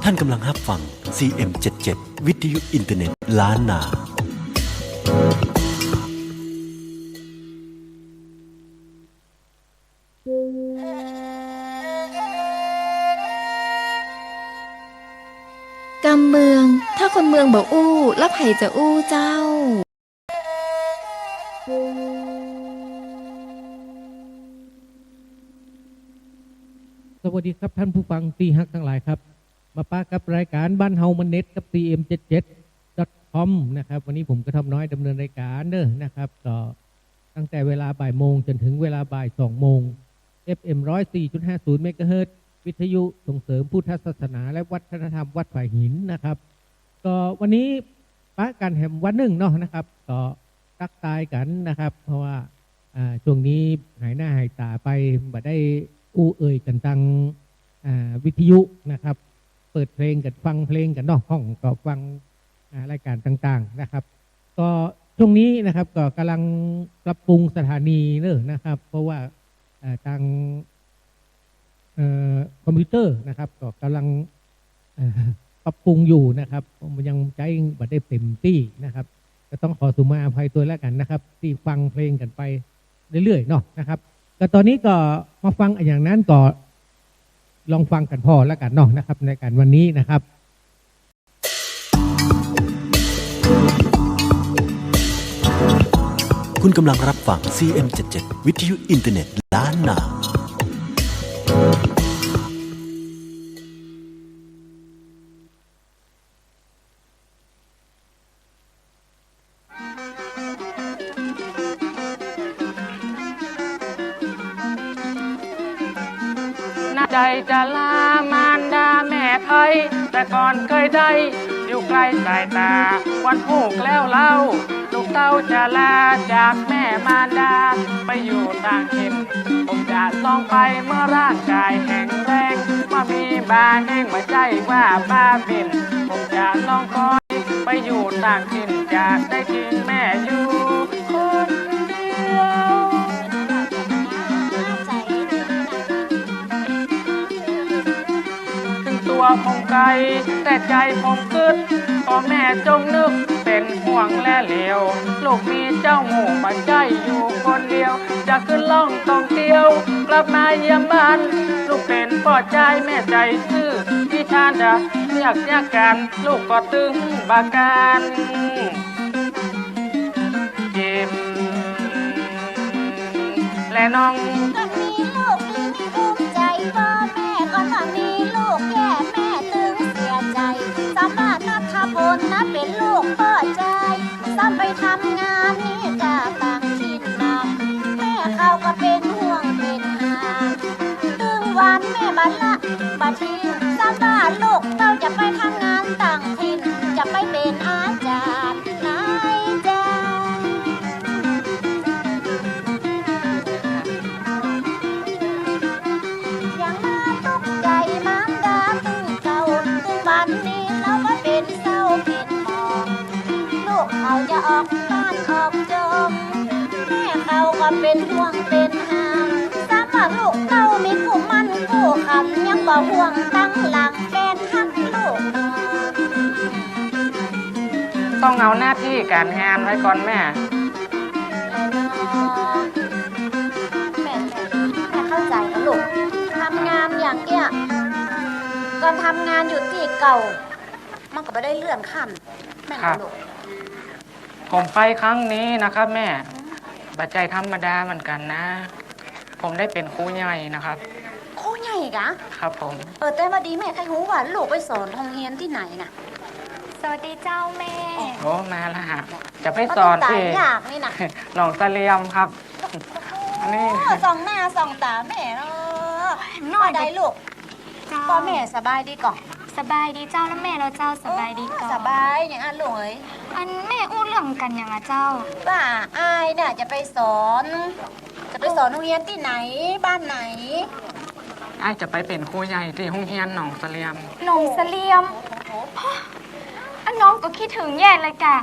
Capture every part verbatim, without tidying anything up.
ท่านกำลังรับฟัง ซีเอ็มเจ็ดเจ็ด วิทยุอินเทอร์เน็ตล้านนา กำเมือง ถ้าคนเมืองบ่อู้ แล้วไผจะอู้เจ้า สวัสดีครับท่านผู้ฟังที่ฮักทั้งหลายครับ มาปะกับรายการบ้านเฮามันเน็ตกับ ซีเอ็มเจ็ดเจ็ด ดอท คอม นะครับ วันนี้ผมกระท่อมน้อยดำเนินรายการเด้อนะครับ ก็ตั้งแต่เวลาบ่ายโมงจนถึงเวลาบ่ายสองโมง เอฟเอ็ม ร้อยสี่จุดห้าศูนย์ เมกะเฮิรตซ์ วิทยุส่งเสริมพุทธศาสนาและวัฒนธรรมวัดฝายหินนะครับ ก็วันนี้ปะกันแหมวันหนึ่งเนาะนะครับ ก็ทักทายกันนะครับ เพราะว่า อ่า ช่วงนี้หายหน้าหายตาไป บ่ได้อู้เอ่ยกันตัง อ่า วิทยุนะครับ เปิดเพลงกัน ฟังเพลงกันเนาะ ห้องก็ฟัง อ่า รายการต่างๆนะครับ ก็ช่วงนี้นะครับ ก็กำลังปรับปรุงสถานีเนอะนะครับ เพราะว่า อ่า ทาง เอ่อ คอมพิวเตอร์นะครับ ก็กำลัง เอ่อ ปรับปรุงอยู่นะครับ มันยังใช้บ่ได้เต็มที่นะครับ ก็ต้องขอสุมาอภัยตัวแล้วกันนะครับ ที่ฟังเพลงกันไปเรื่อยๆเนาะนะครับ ก็ตอนนี้ก็มาฟังอย่างนั้นก็ลองฟังกันพอแล้วกันเนาะนะครับ ในการวันนี้นะครับ คุณกำลังรับฟัง ซีเอ็มเจ็ดเจ็ด วิทยุอินเทอร์เน็ตล้านนา นาใดจะลามารดาแม่ไทย แต่ก่อนเคยได้อยู่ใกล้สายตา วันพูกแล้วเล่า ลูกเต้าจะลาจากแม่มารดา ไปอยู่ต่างถิ่น ผมจะลองไปเมื่อร่างกายแข็งแรง มามีบาแห้งมาใจว่าบาบิน ผมจะลองคอยไปอยู่ต่างถิ่น จะได้ทิ้งแม่อยู่คนเดียว ถึงตัวผมไกล แต่ใจผมกึด พ่อแม่จงนึกเป็นห่วงและเหลียว ลูกมีเจ้าหมู่มาใจอยู่คนเดียว จะขึ้นล่องท่องเที่ยว กลับมาเยี่ยมบ้าน ลูกเป็นพ่อใจแม่ใจซื่อ ที่ท่านจะเรียกเรียกกัน ลูกก็ตึงบาการ เกมและน้อง ก็มีลูกดีมีภูมิใจ พ่อแม่ก็ต้องมีลูกแย่แม่ตึงเสียใจ สำหรับนัทพลนะเป็นลูกพ่อใจ ซ้ำไปทำงานนี่กะต่างถิ่นนำ แม่เขาก็เป็นห่วงเป็นห่าง ตึงวันแม่บัดละบัดที ซ้ำว่าลูกเต้าจะไปทำงานต่างถิ่น จะไปเป็นอาจารย์นายจ้าง อย่างมาตกใจมารดาตึงเก่า ตึงวันนี้เขาก็เป็นเศร้าเป็นหมอง ลูกเขาจะออกบ้านออกจอง แม่เขาก็เป็นห่วงเป็นห่าง ซ้ำว่าลูกเต้ามีคู่มั่นคู่คำ ยังบ่ห่วงตั้งหลังแฟนฮักลูกน้อง ต้องเอาหน้าที่การงานไว้ก่อนแม่ แม่แม่เข้าใจนะลูก ทำงานอย่างเอี้ย ก็ทำงานอยู่ที่เก่า มันก็บ่ได้เลื่อนขั้น แม่นบ่ลูก ผมไปครั้งนี้นะครับแม่ บ่ใจ้ธรรมดาเหมือนกันนะ ผมได้เป็นครูใหญ่นะครับ ครูใหญ่กะ ครับผม เออ แต่ว่าดีแม่ใครฮู้ว่าลูกไปสอนโรงเรียนที่ไหนน่ะ สวัสดีเจ้าแม่ โอ้ มาแล้วฮะ จะไปสอนที่ ยากนี่น่ะ หนองเสลียมครับ อันนี้ โอ้ส่องหน้าส่องตาแม่เนาะ น้อย ได้ลูก เจ้า พ่อแม่สบายดีก่อน สบายดีเจ้าแล้วแม่แล้วเจ้าสบายดีก่อน สบายอย่างอันลูกเอ้ย อันแม่อู้เรื่องกันอย่างอะเจ้า ว่าอายเนี่ยจะไปสอน จะไปสอนโรงเรียนที่ไหน บ้านไหน อ้ายจะไปเป็นครูใหญ่ที่โรงเรียนหนองเสลียม หนองเสลียม อันน้องก็คิดถึงแย่เลยกะ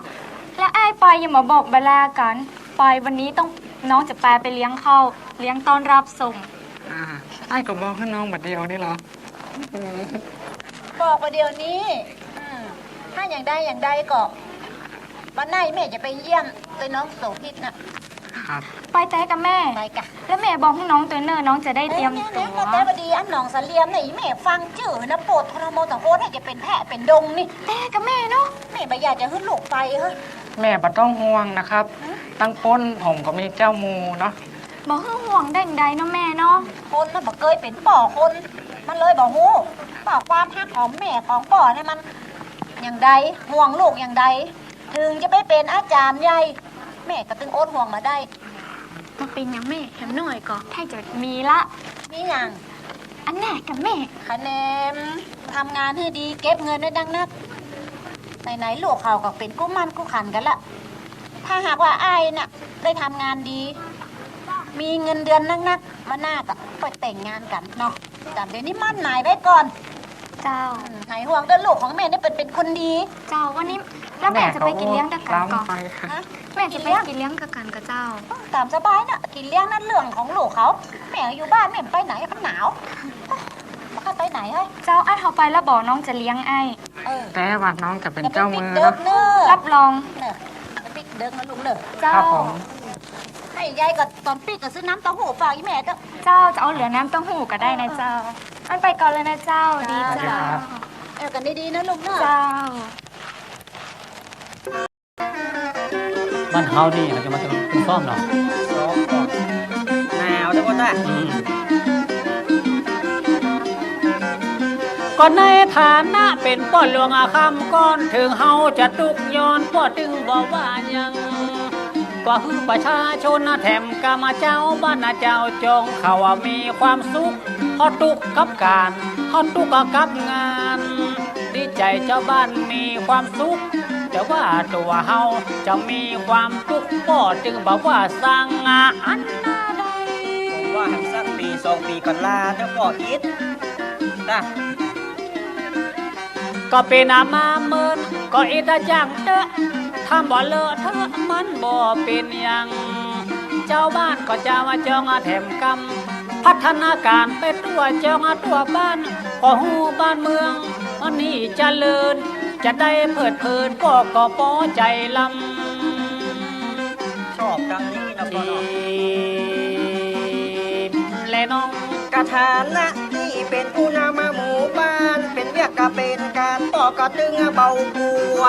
แล้วอ้ายปอยยังมาบอกบาลากัน ปอยวันนี้ต้องน้องจะปาไปเลี้ยงข้าวเลี้ยงต้อนรับส่ง อ่า อ้ายก็บอกให้น้องบัดเดียวนี่เหรอ โอ บอกว่าเดี๋ยวนี้ อืม ถ้าอย่างใดอย่างใดก็ วันไหนแม่จะไปเยี่ยมเลยน้องโสภิตน่ะ ครับ ไปแต่กับแม่ ไปกะ แล้วแม่บอกให้น้องตัวเนอร์ น้องจะได้เตรียมตัว เอ้ยเนี่ยเนี่ยแต่ว่าดี อันน้องเสลียมเนี่ย อีแม่ฟังจื้อนะ ปวดทรมานแต่โคตรให้จะเป็นแพะเป็นดงนี่ แต่กับแม่เนาะ แม่บ่อยากจะให้ลูกไปเฮ้ย แม่บ่ต้องห่วงนะครับ ฮะ ตั้งป้นผมก็มีเจ้าหมู่เนาะ บ่ให้ห่วงได้ใดเนาะแม่เนาะ คนมันบ่เคยเป็นป้อคน มันเลยบ่ฮู้ว่าความฮักของแม่ของป้อเนี่ยมันอย่างใด ห่วงลูกอย่างใด ถึงจะไปเป็นอาจารย์ใหญ่ แม่ก็ตึงอดห่วงมาได้ มันเป็นอย่างแม่ แถมน้อยก็ถ้าจะมีละ มีอย่าง อันแน่กับแม่ คะแนนทำงานให้ดี เก็บเงินได้ดังนัก ไหนๆ ลูกเขาก็เป็นกู้มั่นกู้ขันกันละ ถ้าหากว่าอ้ายน่ะ ได้ทำงานดี มีเงินเดือนนักๆ มาหน้าก็ไปแต่งงานกันเนาะ แต่เดี๋ยวนี้มั่นหมายไว้ก่อน เจ้า อืม หายห่วงเด้อ ลูกของแม่นี่เป็น เป็นคนดี เจ้า วันนี้ แล้วแม่จะไปกินเลี้ยงด้วยกันก่อน แม่เขาล้ำไปค่ะ ฮะ แม่จะไปกินเลี้ยงกับกันกับเจ้า ตามสบายน่ะ กินเลี้ยงนั่นเรื่องของลูกเขา แม่อยู่บ้านแม่ไปไหนมันหนาว บ่ค่อยไปไหนเฮ้ย เจ้า อ้ายเขาไปแล้วบอกน้องจะเลี้ยงอ้าย เออ แต่ว่าน้องจะเป็นเจ้ามือ อย่าไปปิดเด้อ เนาะ เนอะ รับรอง เนอะ อย่าไปปิดเด้อนะลูกเนอะ เจ้า ครับผม ให้ยายก็ตอนปิดก็ซื้อน้ำเต้าหู้ฝากอีแม่เด้อ เจ้า จะเอาเหลือน้ำเต้าหู้ก็ได้นะเจ้า อันไปก่อนเลยนะเจ้า ดีเจ้า สวัสดีครับ เออ กันดีๆ นะลูกเนอะ เจ้า บ้านเฮานี่เขาจะมาตึงซ้อมเนาะ ซ้อมก่อน หนาวเด้อพ่อตา อืม ก็ในฐานะเป็นป้อหลวงอาคำก่อน ถึงเฮาจะทุกข์ย้อนป้อตึงบ่ว่าหยัง ก็คือประชาชนแถมกำเจ้าบ้านเจ้าจองเขาว่ามีความสุข เฮาทุกข์กับการ เฮาทุกข์กับงาน ดีใจเจ้าบ้านมีความสุข แต่ว่าตัวเฮาจะมีความทุกข์ ป้อจึงบอกว่าสร้างงานอันใด ผมว่าให้สักปีสองปีก่อนลาเด้อป้ออิดนะ ก็เป็นอามาเมิน ก็อิดาจังเตอะ ทำบ่เลอะเทอะมันบ่เป็นหยัง เจ้าบ้านก็จะมาจองแถมกำ พัฒนาการไปทั่วจองทั่วบ้าน ก็ฮู้บ้านเมือง วันนี้เจริญ จะได้เพลิดเพลิน ป้อก็ปอใจลำ ชอบดังนี้นะป้อเนาะ และน้อง กะฐานะนี่เป็นผู้นำหมู่บ้าน เป็นเวียกกะเป็นการ ป้อก็ตึงเบากัว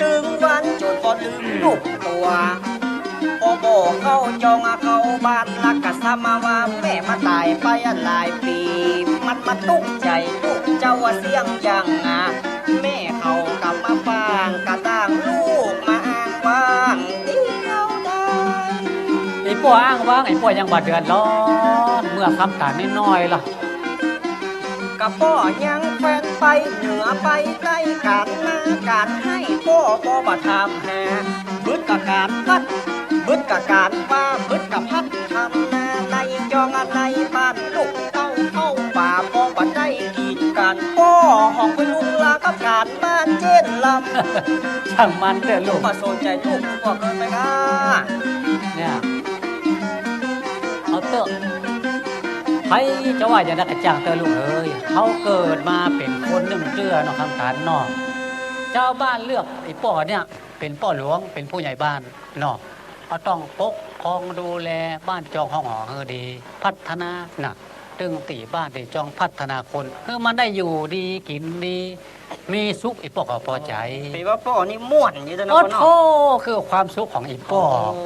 ตึงวันจุดก็ลืมลูกตัว พอบอกเข้าจองเข้าบ้าน ลักกะสมาว่าแม่มาตายไปหลายปี มันมาตุกใจลูกเจ้าว่าเสียงยังอ่ะ แม่เขากลับมาฟางกะต่างลูกมาอ้างว้างเดียวได้ ไอ้ป้ออ้างว้าง ไอ้ป้อยังบ่เดือดร้อน เมื่อคำตาน้อยๆล่ะ กะป้อยังแควนไปเหนือไปใต้ การมาการให้ป้อบ่บ่ถามหา บึดกะการวัด บึดกะการว่า บึดกะพัดทำนาในจองในบ้านลูกเต้าเข้าป่า ป้อบ่ได้กินการป้อของไปลุงลากับการบ้านเจนลำ ช่างมันเถอะลูก มาสนใจลูกกูบอกเกินไปค่ะ เนี่ย เอาเถอะ ใครจะว่าอย่างนั้นกะจ้างเถอะลูกเอ้ย เขาเกิดมาเป็นคนหนึ่งเตื้อเนาะ คำตานเนาะ เจ้าบ้านเลือกไอ้ป้อเนี่ย เป็นป้อหลวง เป็นผู้ใหญ่บ้านเนาะ เขาต้องปกครองดูแลบ้านจองห้องหอให้ดี พัฒนาน่ะ ตึงตีบ้านตีจองพัฒนาคน คือมันได้อยู่ดีกินดี มีสุข อีป้อก็พอใจ แปลว่าป้อนี่ม่วนอยู่แล้วเนาะ โอ้โธ่ ป้อเนาะ คือความสุขของอีป้อ โอ้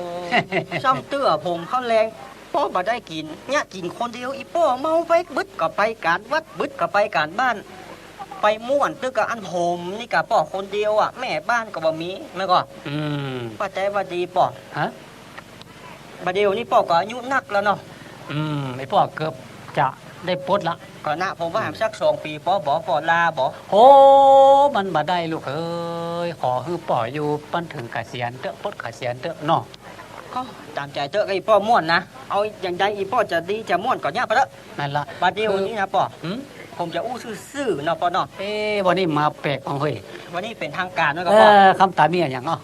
ซ้ำเตื้อผมเข้าแรง ป้อบ่ได้กิน เนี่ยกินคนเดียว อีป้อเมาไปบึดก็ไปการวัด บึดก็ไปการบ้าน ไปม่วนตึกกับอันผมนี่กะป้อคนเดียวอ่ะ แม่บ้านก็บ่มี แม่ก็ อืม ป้าใจว่าดีป้อ ฮะ บ่าเดียวนี่ป้อก็อายุนักแล้วเนาะ อืม ไอ้ป้อเกือบจะได้ปลดละ ก็นะ ผมว่าสักสองปีป้อบ่ ป้อลาบ่ โอ้ มันบ่ได้ลูกเอ้ย ขอให้ป้ออยู่ปันถึงเกษียณเถอะ ปลดเกษียณเถอะเนาะ ก็ตามใจเถอะ ก็อีป้อม่วนนะ เอาอย่างใดอีป้อจะดีจะม่วนก็เนี่ยไปเถอะ นั่นละ บ่าเดียวนี้นะป้อ หืม ผมจะอู้ซื่อๆเนาะป้อเนาะ เอ๊ะ วันนี้มาแปลกของเฮ้ย วันนี้เป็นทางการเนาะ เออ ป้อ คำตามีอะหยังเนาะ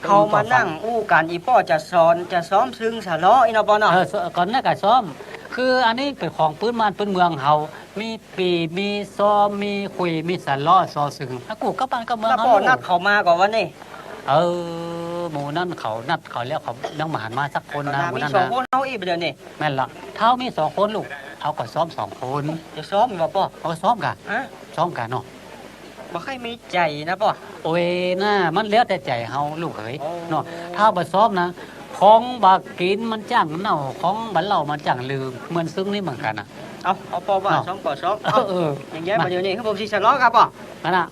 เขามานั่งอู้กัน อีป้อจะสอน จะซ้อมซึ่งสะเลาะอีเนาะป้อเนาะ เออ ก่อนหน้าก็ซ้อม เค คืออันนี้เป็นของพื้นบ้านพื้นเมืองเฮา มีปี่ มีซอม มีขุย มีสะเลาะซอซึ่ง แล้วกูกลับบ้านกลับเมือง แล้วเฮา บ่นัดเขามาก่อนวะนี่ เออ หมู่นั้นเขานัดเขาแล้ว เขายังบ่หันมาสักคนนะ หมู่นั้นนะ มีสองคนเฮาอีกเดี๋ยวนี้ แม่นละ เฮามีสองคนลูก เฮาก็ซ้อมสองคน จะซ้อมอยู่บ่ป้อ เฮาก็ซ้อมกะ ฮะ ซ้อมกะเนาะ บ่ค่อยมีใจนะป้อ โอ้ยนะ มันแล้วแต่ใจเฮาลูกเอ๋ย โอ้ เนาะ ถ้าบ่ซ้อมนะ ของบ่กินมันจั่งเน่า ของบ่เหล้ามันจั่งลืม เหมือนซึ่งนี่เหมือนกันน่ะ เอา เอาป้อว่า เนาะ ซ้อมก็ซ้อม เออ เอา เออ อย่างเงี้ย มา บ่าเดี๋ยวนี้คือผมสิสะเลาะครับป้อ นั่นน่ะ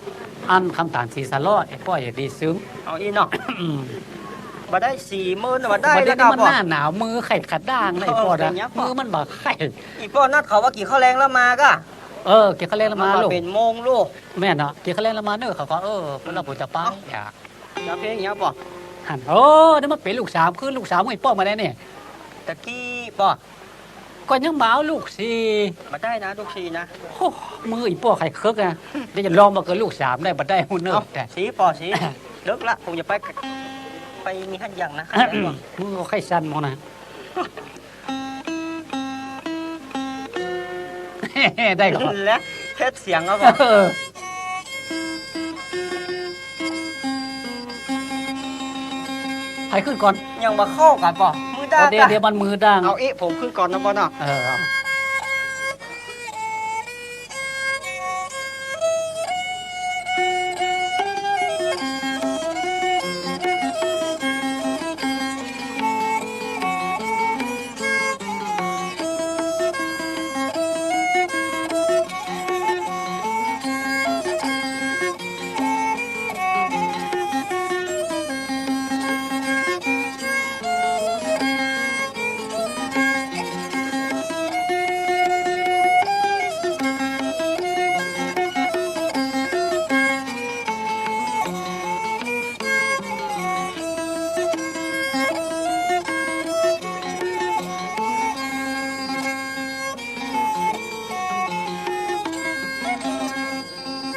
อันคำถามสิสะเลาะ ไอ้ป้ออย่าดีซึ่ง เอาอีเนาะ อืม บ่ได้สี่หมื่น บ่ได้ บ่ได้ แล้วก็ มัน ป้อ หน้าหนาว มือไข้ขัดด่างนะ ไอ้ป้อนะ เออ เป็นไงป้อ มือมันบ่ไข้ อีป้อนัดเขาว่ากินข้าวแลงแล้วมาก็ เออ กินข้าวแลงแล้วมา มา ลูก เป็นโมงลูก แม่นเนาะ กินข้าวแลงแล้วมาเนอะ เขาก็ เออ พวกเราผมจะไป เอ้า อยาก แล้วเพลงเนี้ยป้อ หัน โอ้ นี่มันเป็นลูกสาม คือลูกสามของไอ้ป้อมาได้นี่ ตะกี้ป้อ ก็ยังบ่เอาลูกสี่ บ่ได้นะ ลูกสี่นะ โอ้ มือไอ้ป้อไข้เคิกนะ เดี๋ยวจะลองมาเกินลูกสามได้ บ่ได้ ฮู้เนอะ เอ้า แต่ สี่ป้อสี่ เลิกละ ผมจะไป ไปมีหันยังนะ มึงก็ไข้สั่นหมดนะ ได้ก่อน และเทสเสียงก็พอ เออ ให้ขึ้นก่อน ยังบ่เข้ากันป้อ มือด้าน เดี๋ยว เดี๋ยวมันมือด้าน เอาเอ๊ะ ผมขึ้นก่อนนะป้อเนาะ เออ เอา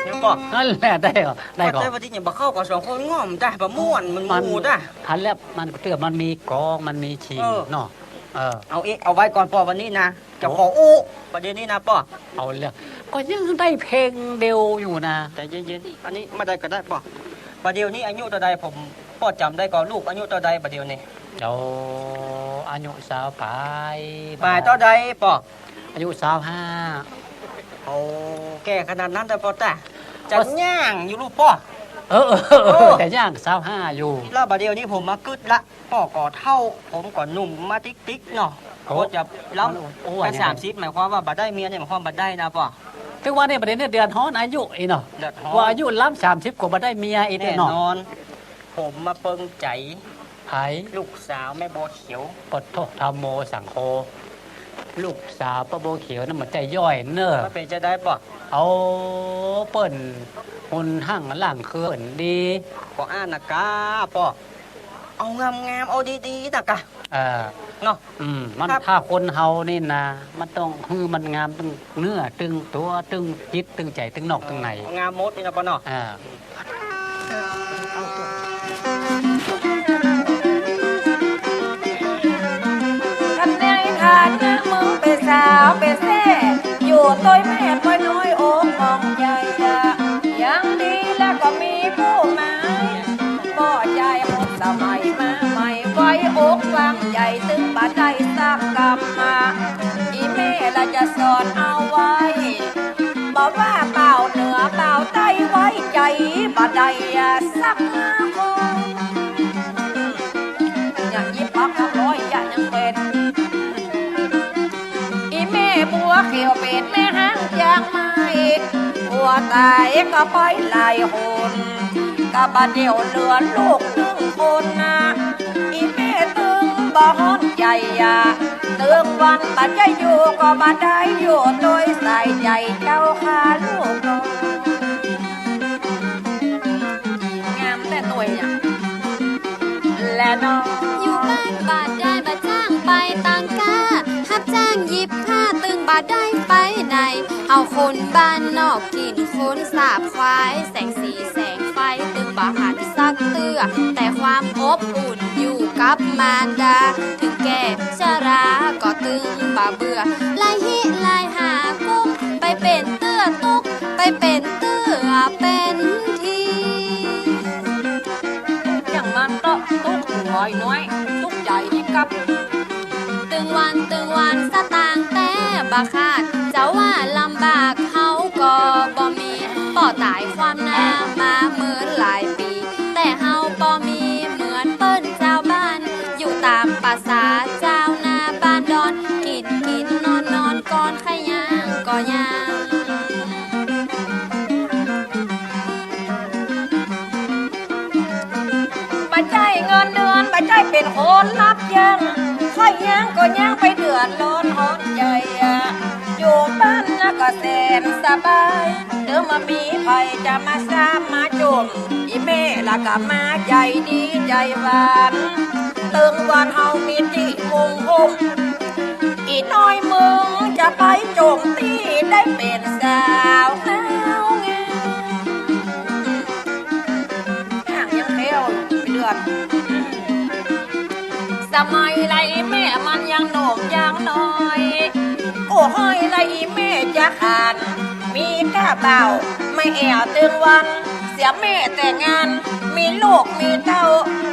ยังป้อ นั่นแหละ ได้เหรอ ได้ก่อน แต่ว่าที่เนี่ยบ่เข้ากับสองคนง่อมได้ บ่ม่วนมัน มัน หมู่ได้ ทันแล้ว มันก็เตื้อ มันมีกอง มันมีชิง เออ เนาะ เออ เอาเอ๊ะ เอาไว้ก่อนป้อวันนี้นะ จะขออู้ประเด็นนี้นะป้อ เอาเรื่อง ก็ยังได้เพลงเดียวอยู่นะ ใจเย็นๆ อันนี้มาได้ก็ได้ป้อ ประเดี๋ยวนี้อายุเท่าใด ผมป้อจำได้ก่อน ลูกอายุเท่าใดประเดี๋ยวนี้ เดี๋ยวอายุสาวปลาย ปลายเท่าใดป้อ อายุสาวห้า โอ้ แก่ขนาดนั้นแต่ป้อแต่ จะ ก็ ย่างอยู่ลูกป้อ เออ เออ เออ เออ จะย่างสาวห้าอยู่ แล้วประเดี๋ยวนี้ผมมากึดละ ป้อก็เฒ่า ผมก็หนุ่มมาติ๊กๆ เนาะ โอ้ ก็จะล้ำ โอ้ ว่า ว่า สามสิบ หมายความว่าบ่ได้เมียเนี่ย หมายความบ่ได้นะป้อ ถึงว่าเนี่ยประเด็นเนี่ยเดือดร้อนอายุอีเนาะ เดือดร้อน ว่าอายุล้ำสามสิบกว่าบ่ได้เมียอีกเนาะ แน่นอน ผมมาเปิงใจ ไผ ลูกสาวแม่บัวเขียว ปะโท ธัมโม สังโฆ ลูกสาวป้าบัวเขียวนั่นมันใจย่อยเนอะ มันเป็นจะได้ป้อ เอาเปิ้น หุ่นหั่งล่างเครื่องดี ก็อ่านนะกาป้อ เอางามๆ เอาดีๆ นะกะ เออ เนาะ อืม มัน ครับ ถ้าคนเฮานี่นะ มันต้องหื้อมันงามตึงเนื้อตึงตัวตึงจิตตึงใจตึงนอกตึงใน เอางามหมดนี่นะป้อเนาะ อ่า คันในฐานะมึงเป็นสาวเป็นแซ่ อยู่โดยแม่ปอยน้อยอกมองใหญ่อะ ยังดีแล้วก็มีผู้หมาย บ่ใจคนสมัยมาใหม่ ไว้อกกว้างใหญ่ ตึงบ่ได้สักกำมา อีแม่ละจะสอนเอาไว้ บ่ว่าบ่าวเหนือบ่าวใต้ ไว้ใจบ่ได้สักคน อย่างนี้ปักร้อยอย่ายังเป็น อีแม่บัวเขียวเป็นแม่ห้างยางไม้ ผัวตายก็ไปหลายหน ก็บ่าเดียวเหลือลูกหนึ่งคนนะ อีแม่ตึงบ่ฮ้อนใจอย่า ตึงวันบ่ใจอยู่ก็บ่ได้อยู่โดยสายใจเจ้าค่ะลูกน้อง งามแต่ตัวอย่าง และน้อง อยู่บ้านบ่ได้บ่จ้างไปตังกา รับจ้างหยิบผ้าตึงบ่ได้ไปไหน เอาคนบ้านนอกกินคนสาบควาย แสงสีแสงไฟตึงบ่หันสักเตื้อ แต่ความอบอุ่นอยู่กับ กับมารดา ถึงแก่ชราก็ตึงบ่เบื่อ ไล่หิไล่หากุ้ง ไปเป็นเตื้อตุ๊ก ไปเป็นเตื้อเป็นที อย่างมันก็ตุ๊กหอยน้อย ตุ๊กใหญ่ที่กับ ตึงวันตึงวันสตางค์แต่บ่ขาด จะว่าลำบากเฮาก็บ่มี ป้อตายความหน้ามาเมินหลายปี แต่เฮาบ่มีเหมือนเปิ้นชาวบ้าน อยู่ตามประสาชาวนาบ้านดอน กินกินนอนนอนก่อนใค่ย่างก็ย่าง บ่ใจ้เงินเดือน บ่ใจ้เป็นคนรับจ้าง ใค่ย่างก็ย่างไปเดือดร้อนฮ้อนใจ๋อะ อยู่บ้านนะก็แสนสบาย เติมมามีไผจะมาซ้ำมาจุ่ม อีแม่ละก็มาใจ๋ดีใจ๋หวาน เติมวันเฮามีตี้มุงหง อีน้อยมึงจะไปโจมตี้ได้เป็นสาวงามงาม ห่างยังแคล้วไปเดือน สมัยไรแม่มันยังหนุ่มยังน้อย โอ้ห้อยไรแม่จะขาน มีก้าเบาไม่แอวตึงวัน เสียแม่แต่งงาน มีลูกมีเต้า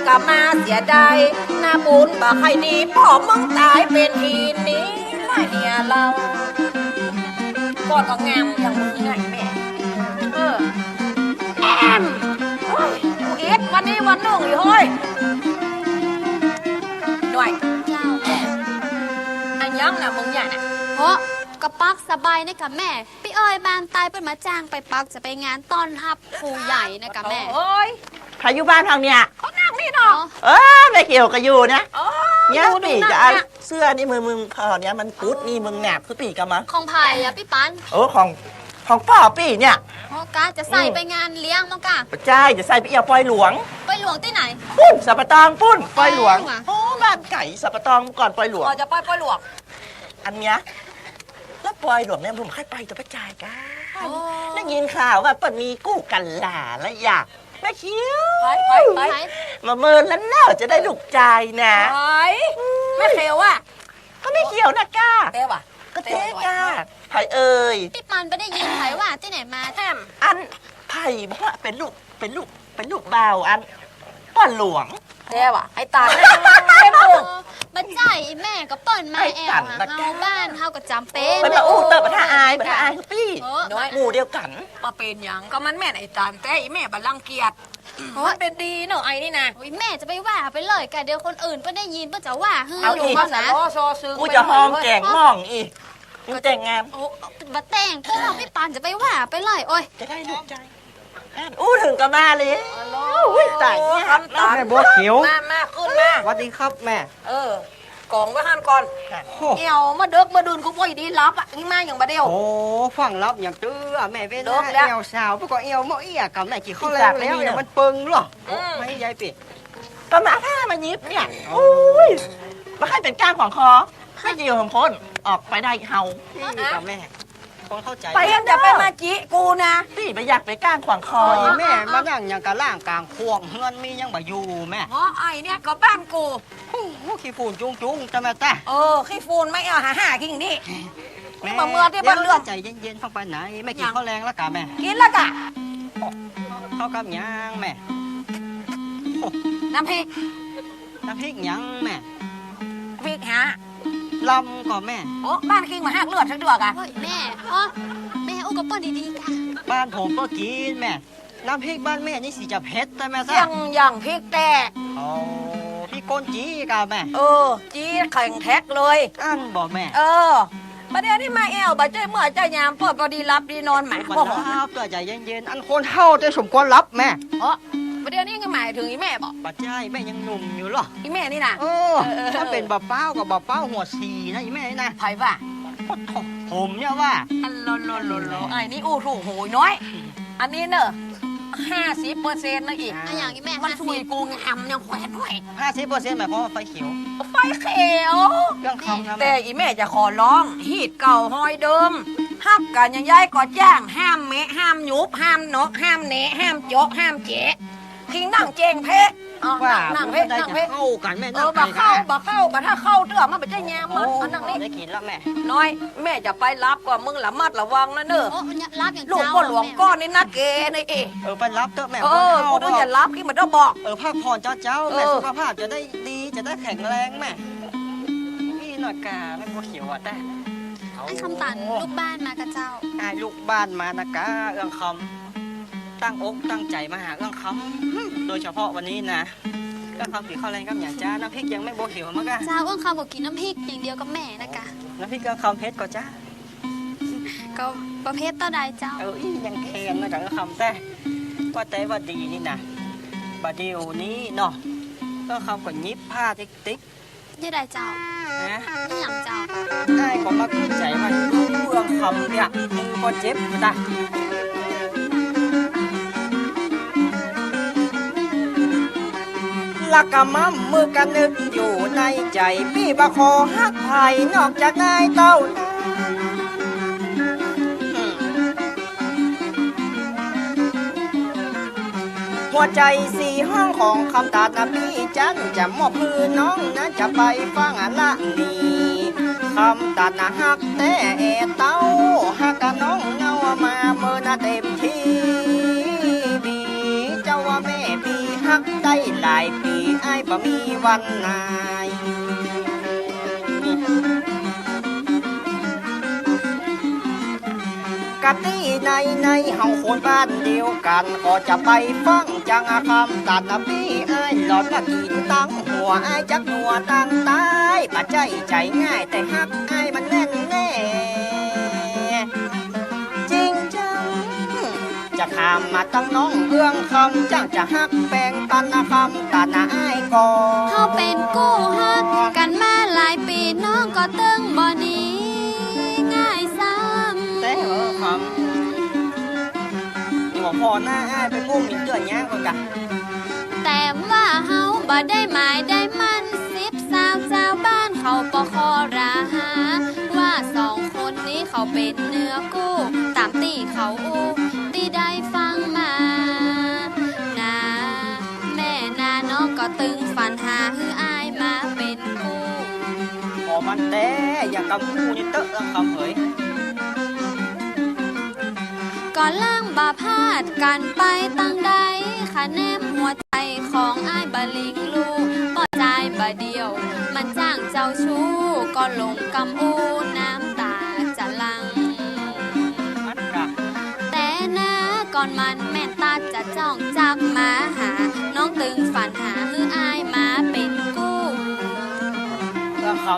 ก็มาเสียดาย หน้าบุญบ่ใค่ดี พ่อมึงตายเป็นทีนี้ละเหียเรา ก็ก็งามอย่างมึงไงแม่ เออ แอม โอ้ย กูอิดวันนี้วันหนึ่งอยู่เฮ้ย หน่อย เจ้า อันยังนะมึงเนี่ยนะ เพราะกะปักสบายนี่กะแม่ พี่อ้อยบ้านใต้เปิ้นมาจ้างไปปัก จะไปงานต้อนรับผู้ใหญ่นะกะแม่ โอ้ย ใผอยู่บ้านทางเนี่ย เขานั่งนี่เนาะ เออ แม่เขียวก็อยู่เนี่ย โอ้ย เนี่ย ดู ปี๋จะเอา เนี่ย เสื้อนี่มึง มึงพอเนี่ยมันกุดนี่มึงแหนบคือปี๋กะมา ของไผอะพี่ปัน โอ้ ของ ของป้อปี๋เนี่ย โอ้กะจะใส่ อืม ไปงานเลี้ยงมั้งกะ บ่ใจ้ จะใส่ไปเอี่ยวปอยหลวง ปอยหลวงตี้ไหน ปุ้น สัปปะตองปุ้น ปอยหลวง ไกลว่ะ โอ้ บ้านไก๋สัปปะตองก่อนปอยหลวง อ๋อ จะไปปอยหลวง อันเนี้ย แล้วปอยหลวงเนี่ยผมเคยไปแต่ป้อจายกะ โอ้ ได้ยินข่าวว่าเปิ้นมีกู้กัลลาแล้วอยาก แม่เขียว ไป ไป ไป มาเมินแล้วเนาะ จะได้ลูกจายนะ ไป แม่เขียวอะ ก็แม่เขียวนะกะ แต่ว่ะ ก็แต่กะ แต่ว่ะ ไผเอ่ย พี่ปันไปได้ยินไผว่าตี้ไหนมาแถม อันไผบอกว่าเป็นลูก เป็นลูก เป็นลูกบ่าวอันป้อหลวง แต่ว่ะ ไอ้ตัน เต็มอก บ่ใจ้ อีแม่ก็เปิ้นมาแอวหาเฮา ไอ้ตันนะกะ บ้านเฮาก็จ๋ำเป็น มันมาอู้เติบบ่ถ้าอาย บ่ถ้าอายคือปี้ เออ หมู่เดียวกั๋น บ่เป๋นหยัง ก็มันแม่นไอ้ตัน แต่อีแม่บ่รังเกียจ โอ้ย มันเป็นดีเนาะไอ้นี่นะ โอ้ย แม่จะไปว่าไปเลยกะ เดี๋ยวคนอื่นเปิ้นได้ยินเปิ้นจะว่าหื้อ เอาอีก อยู่บ้านนะ ซอซอซึง กูจะฮ้องแก๋งม่องอีก มึงแต่งงาน โอ้ บ่แต่ง พวกเราพี่ปันจะไปว่าไปเลย โอ้ย จะได้ลูกจาย อู้เถิงกะมาเลย โอ้ย ต๋ายเนี่ย คำต๋าม แม่บัวเขียว มา มา ขึ้นมา สวัสดีครับแม่ เออ ก๋องไว้หั่นก่อน ค่ะ โอ้ เอี่ยวมาเดิกมาดื่น กูบ่ดีหลับอะ นี่มาหยังบ่าเดี่ยว โอ้ ฟั่งหลับหยังเตื้อแม่ เวลาเดิกแล้ว เอี่ยวสาว พวกก็เอี่ยวเมาะเอี้ยกับแม่ กิ๋นข้าวแลงแล้ว เอี่ยวมันเปิงเหรอ อืม ไม่ยายปิ ก็มาถ้ามายิบเนี่ย โอ้ โอ้ย บ่ใค่เป็นก้างขวางคอ ไม่เกี่ยวของคน ออกไปได้เฮา นี่กับแม่ คนเข้าใจ๋ ไปยังจะไปมาจิกูนะ ตี้บ่อยากไปก้างขวางคอ โอ้ย แม่มานั่งหยังกะล่างก๋างขวาง เฮือนมีหยังบ่อยู่แม่ อ๋อ ไอ้เนี่ยก็บ้านกู โอ้โห ขี้ฝุ่นจุงๆ จ้ะแม่จ้ะ เออ ขี้ฝุ่นไม่เอา หาหากิ๋นนี่ แม่ มาเมือตี้บ้านเรือน เดี๋ยวใจ๋เย็นๆ ฟังไปไหน แม่กิ๋นข้าวแลงแล้วกะแม่ กิ๋นแล้วกะ ข้าวกับหยังแม่ น้ำพริก น้ำพริกหยังแม่ พริกหา ลำก่อแม่ โอ้ บ้านคิงมาหากเลือดสักเดือกอะ โอ้ย แม่ อ๋อ แม่อู้กับเปิ้นดีๆ กะ บ้านผมก็กิ๋นแม่ น้ำพริกบ้านแม่นี่สิจะเผ็ดใช่ไหมจ๊ะ เสียงอย่างพริกแตก อ๋อ พริกก้นจี๊กะแม่ เออ จี๊แข็งแท็กเลย อั้นบ่แม่ เออ บ่าเดี่ยวนี้มาแอว บ่ใจ้เมื่อใจ้ยาม เปิ้นบ่ดีหลับดีนอนหมา บ่หลับ ตัวใจ๋เย็นๆ อันคนเฒ่าจะสมควรหลับแม่ เออ บ่าเดี่ยวนี้ก็หมายถึงอีแม่บ่ บ่ใจ้ แม่ยังหนุ่มอยู่เหรอ อีแม่นี่นะ เออ เออ ถ้าเป็นบ่าวเป๊ากับบ่าวเป๊าหัวสีนะอีแม่นี่นะ ไผว่า โอ้โห ผมเนี่ยว่า อันโลโลโลโล ไอ้นี่อู้ถูกหูยน้อย อันนี้เนอะ ห้าสิบเปอร์เซ็นต์ นะอีก อ่ะ อย่างอีแม่ มัน ห้าสิบ ถุยกูงามยังแขวนไว้ ห้าสิบเปอร์เซ็นต์ หมายความว่าไฟเขียว ไฟเขียว เรื่องคำนะแม่ แต่อีแม่จะขอร้อง ฮีดเก่าฮอยเดิม ฮักกั๋นยังย้ายก็จ้าง ห้ามแมะ ห้ามหยุบ ห้ามเนาะ ห้ามแหนะ ห้ามเจาะ ห้ามแจะ คิงนั่งเจงเพะ เอา ว่า นั่ง นั่ง มันได้ นั่ง จะเข้ากันแม่ เออ นั่งไป บ่เข้า ค่ะ บ่เข้า บ่ถ้าเข้าเตื้อมันบ่ใช่แยมมัน โอ้ เอานั่งนี่ ได้กินแล้วแม่ น้อย แม่จะไปรับกว่ามึงระมัดระวังนะเนอะ โอ้ รับอย่าง ลูก เจ้า พ่อหลวง แม่ ก้อนนี่นะแกนี่เอง เออ ไปรับเถอะแม่ เออ คนเข้า กูต้อง เนาะ อย่ารับที่มันต้องบอก เออ พักผ่อนเจ้าเจ้า เออ แม่ สุขภาพจะได้ดี จะได้แข็งแรงแม่ นี่หน่อยกาแม่บัวเขียวอ่ะแต่ ไอ้คำตัน โอ้ ลูกบ้านมากะเจ้า ไอ้ลูกบ้านมานะกะ เอื้องคำ ตั้งอกตั้งใจมาหาเอื้องคำ โดยเฉพาะวันนี้นะ เอื้องคำกินข้าวแลงกับหยังจ้า น้ำพริกยังแม่บัวเขียวมากะ เจ้า เอื้องคำก็กินน้ำพริกอย่างเดียวกับแม่นะกะ น้ำพริกเอื้องคำเผ็ดก่อจ้า ก็บ่เผ็ดเท่าใดเจ้า เออ อีหยังแคนนะกะเอื้องคำแต่ ว่าแต่ว่าดีนี่นะ บ่าเดียวนี้เนาะ เอื้องคำก็หยิบผ้าติ๊กติ๊ก เฮ็ดใดเจ้า ฮะ อีหยังเจ้า อ้ายก็มาคิดใจว่าอยู่เอื้องคำเนี่ย มือบ่เจ็บอยู่นะ ละกะมั่มมือกะนึกอยู่ในใจ ปี้บ่ขอฮักไผนอกจากนายเต้า หัวใจสีห้องของคำตัดนะปี้จัน จะมอบคืนน้องนะ จะไปฟังละนี่ คำตัดนะฮักแต่เต้า ฮักกะน้องเงามาเมินนะเต็มที่ ดีเจ้าว่าแม่ปี้ฮักได้หลายปี อ้ายบ่มีวันนาย กะตี้ในในเฮาคนบ้านเดียวกัน ก็จะไปฟังจังคำตัดนะปี้ อ้ายหลอดมากินตังหัว อ้ายจักหัวตังตาย บ่ใจ้ใจง่าย แต่ฮักอ้ายมันแน่นแน่ จริงจัง จะข้ามมาตั้งน้องเอื้องคำ จังจะฮักแบ่งปันคำตัดนะอ้ายก่อ เฮาเป็นกู้ฮักกันมาหลายปี น้องก็ตึงบ่หนีง่ายซ้ำ แต่เออคำ นี่บอกพ่อหน้าอ้ายไปกู้มินเตื้อยยางก่อนกะ แต่ว่าเฮาบ่ได้หมายได้มั่น สิบสาวเจ้าบ้านเขาปอคอราหา ว่าสองคนนี้เขาเป็นเนื้อกู้ ตามตี้เขาอู้ตี้ได้ฟังมา นาแม่นาน้องก็ตึงฝันหา หื้ออ้ายมาเป็นกู้ ขอมันแต่อย่ากำอู้นี่เตอะเอื้องคำเอ๋ย ก็ล่างบ่พลาดกันไปตั้งใด คะแนนหัวใจของอ้ายบ่หลีกลู่ ป้อจายบ่เดียว มันจ้างเจ้าชู้ ก็หลงกำอู้น้ำตาจะหลั่ง แต่หน้าก่อนมันแม่นตาจะจ้องจักมาหา น้องตึงฝันหา หื้ออ้ายมาเป็นกู้ เอื้องคำ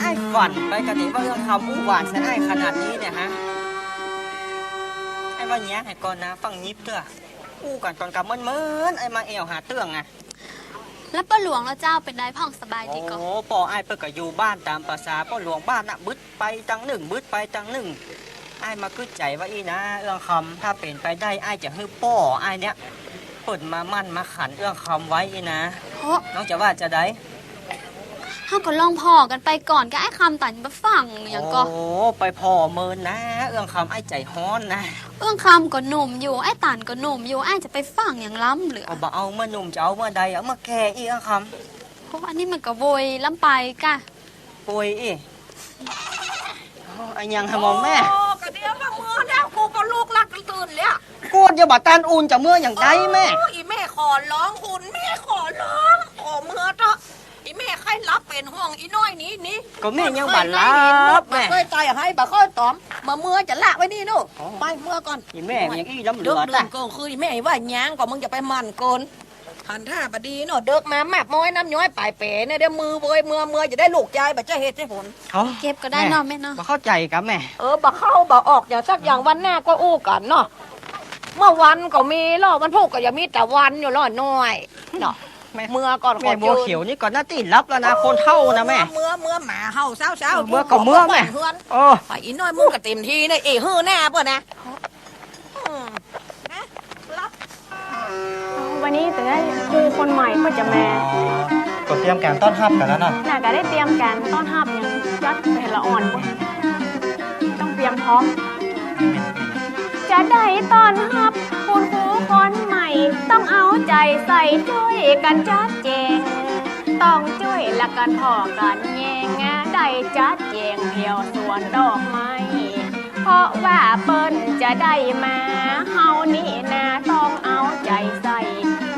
อ้ายฝันไปกะติว่าเอื้องคำอู้หวานใส่อ้ายขนาดนี้เนี่ยฮะ อ้ายว่าเนี้ยให้ก่อนนะ ฟังยิบเตื้อ อู้กันตอนกำเมินๆ อ้ายมาแอวหาเตื้องอะ แล้วป้อหลวงแล้วเจ้าเป็นใดพ่องสบายดีก่อ โอ้ ป้ออ้ายเปิ้นก็อยู่บ้านตามประสาป้อหลวงบ้านน่ะ บึดไปตังหนึ่ง บึดไปตังหนึ่ง อ้ายมาคึดใจว่าอี้นะ เอื้องคำ ถ้าเป็นไปได้อ้ายจะหื้อป้ออ้ายเนี่ย เปิ้นมามั่นมาขันเอื้องคำไว้อี้นะ โอ้ น้องจะว่าจะใด เฮาก็ลองผ่อกันไปก่อนกะ อ้ายคำตันบ่ฟังหยังก่อ โอ้ ไปผ่อเมินนะ เอื้องคำอ้ายใจฮ้อนนะ เอื้องคำก็หนุ่มอยู่ อ้ายตันก็หนุ่มอยู่ อ้ายจะไปฟังหยังล้ำเหลือ เอาบ่เอาเมื่อหนุ่มจะเอาเมื่อใด เอาเมื่อแก่อี้เอื้องคำ โอ้ อันนี้มันก็โวยล้ำไปกะ โวยอี้ โอ้ อันยังหะมอมแม่ โอ้ กะเดี๋ยวมาเมื่อแล้ว กูก็ลูกรักตื่นแล้ว กูจะบ่ตันอุ่นจะเมื่ออย่างใดแม่ โอ้ อีแม่ขอร้องคุณ แม่ขอร้อง ขอเมื่อเถอะ อีแม่ใครรับเป็นห้องอีน้อยนี้นี่ ก็แม่ยังบ่หลับแม่ บ่เคยไต่ให้บ่เคยตอม มาเมื่อจะละไว้นี่นู่น อ๋อ ไปเมื่อก่อน อีแม่ยังอี้ล้ำเหลือ เดิกเดิน ตะ กลางคืนอีแม่ว่าหยังก็มึงจะไปหมั่นเกิน หันท่าบ่ดีเนาะ เดิกมาแมบม้อยน้ำย้อยปลายเป๋เนี่ย เดี๋ยวมือเวยเมือเมือจะได้ลูกยายบ่จะเฮ็ดให้ผล เอา เก็บก็ได้เนาะแม่เนาะ บ่เข้าใจกับแม่ เออ บ่เข้าบ่ออกอย่างสักอย่าง วันหน้าก็อู้กันเนาะ เมื่อวันก็มีแล้ว วันพุธก็ยังมีแต่วันอยู่แล้วน้อย เนาะ แม่ เมื่อก่อน แม่บัวเขียวนี่ก่อนหน้าตี้รับแล้วนะ คนเฒ่านะแม่ เมื่อ เมื่อ เมื่อหมาเห่าเช้าๆ เออ เมื่อก็เมื่อแม่ เฮือน โอ้ ไปอีน้อยมึงก็เต็มที่นะ เอ้ย หื้อหน้าเปิ้นนะ อืม นะ รับ วันนี้ตึงได้ครูคนใหม่เปิ้นจะมา ก็เตรียมการต้อนรับกันแล้วเนาะ น่าก็ได้เตรียมการต้อนรับอย่างจัดแต่ละอ่อน ต้องเตรียมพร้อม จะได้ต้อนรับคุณครูคนใหม่ ต้องเอาใจใส่ช่วยกันจัดแจง ต้องช่วยละกันพ่อกันแยง ได้จัดแจงแถวสวนดอกไม้ เพราะว่าเปิ้นจะได้มา เฮานี่นาต้องเอาใจใส่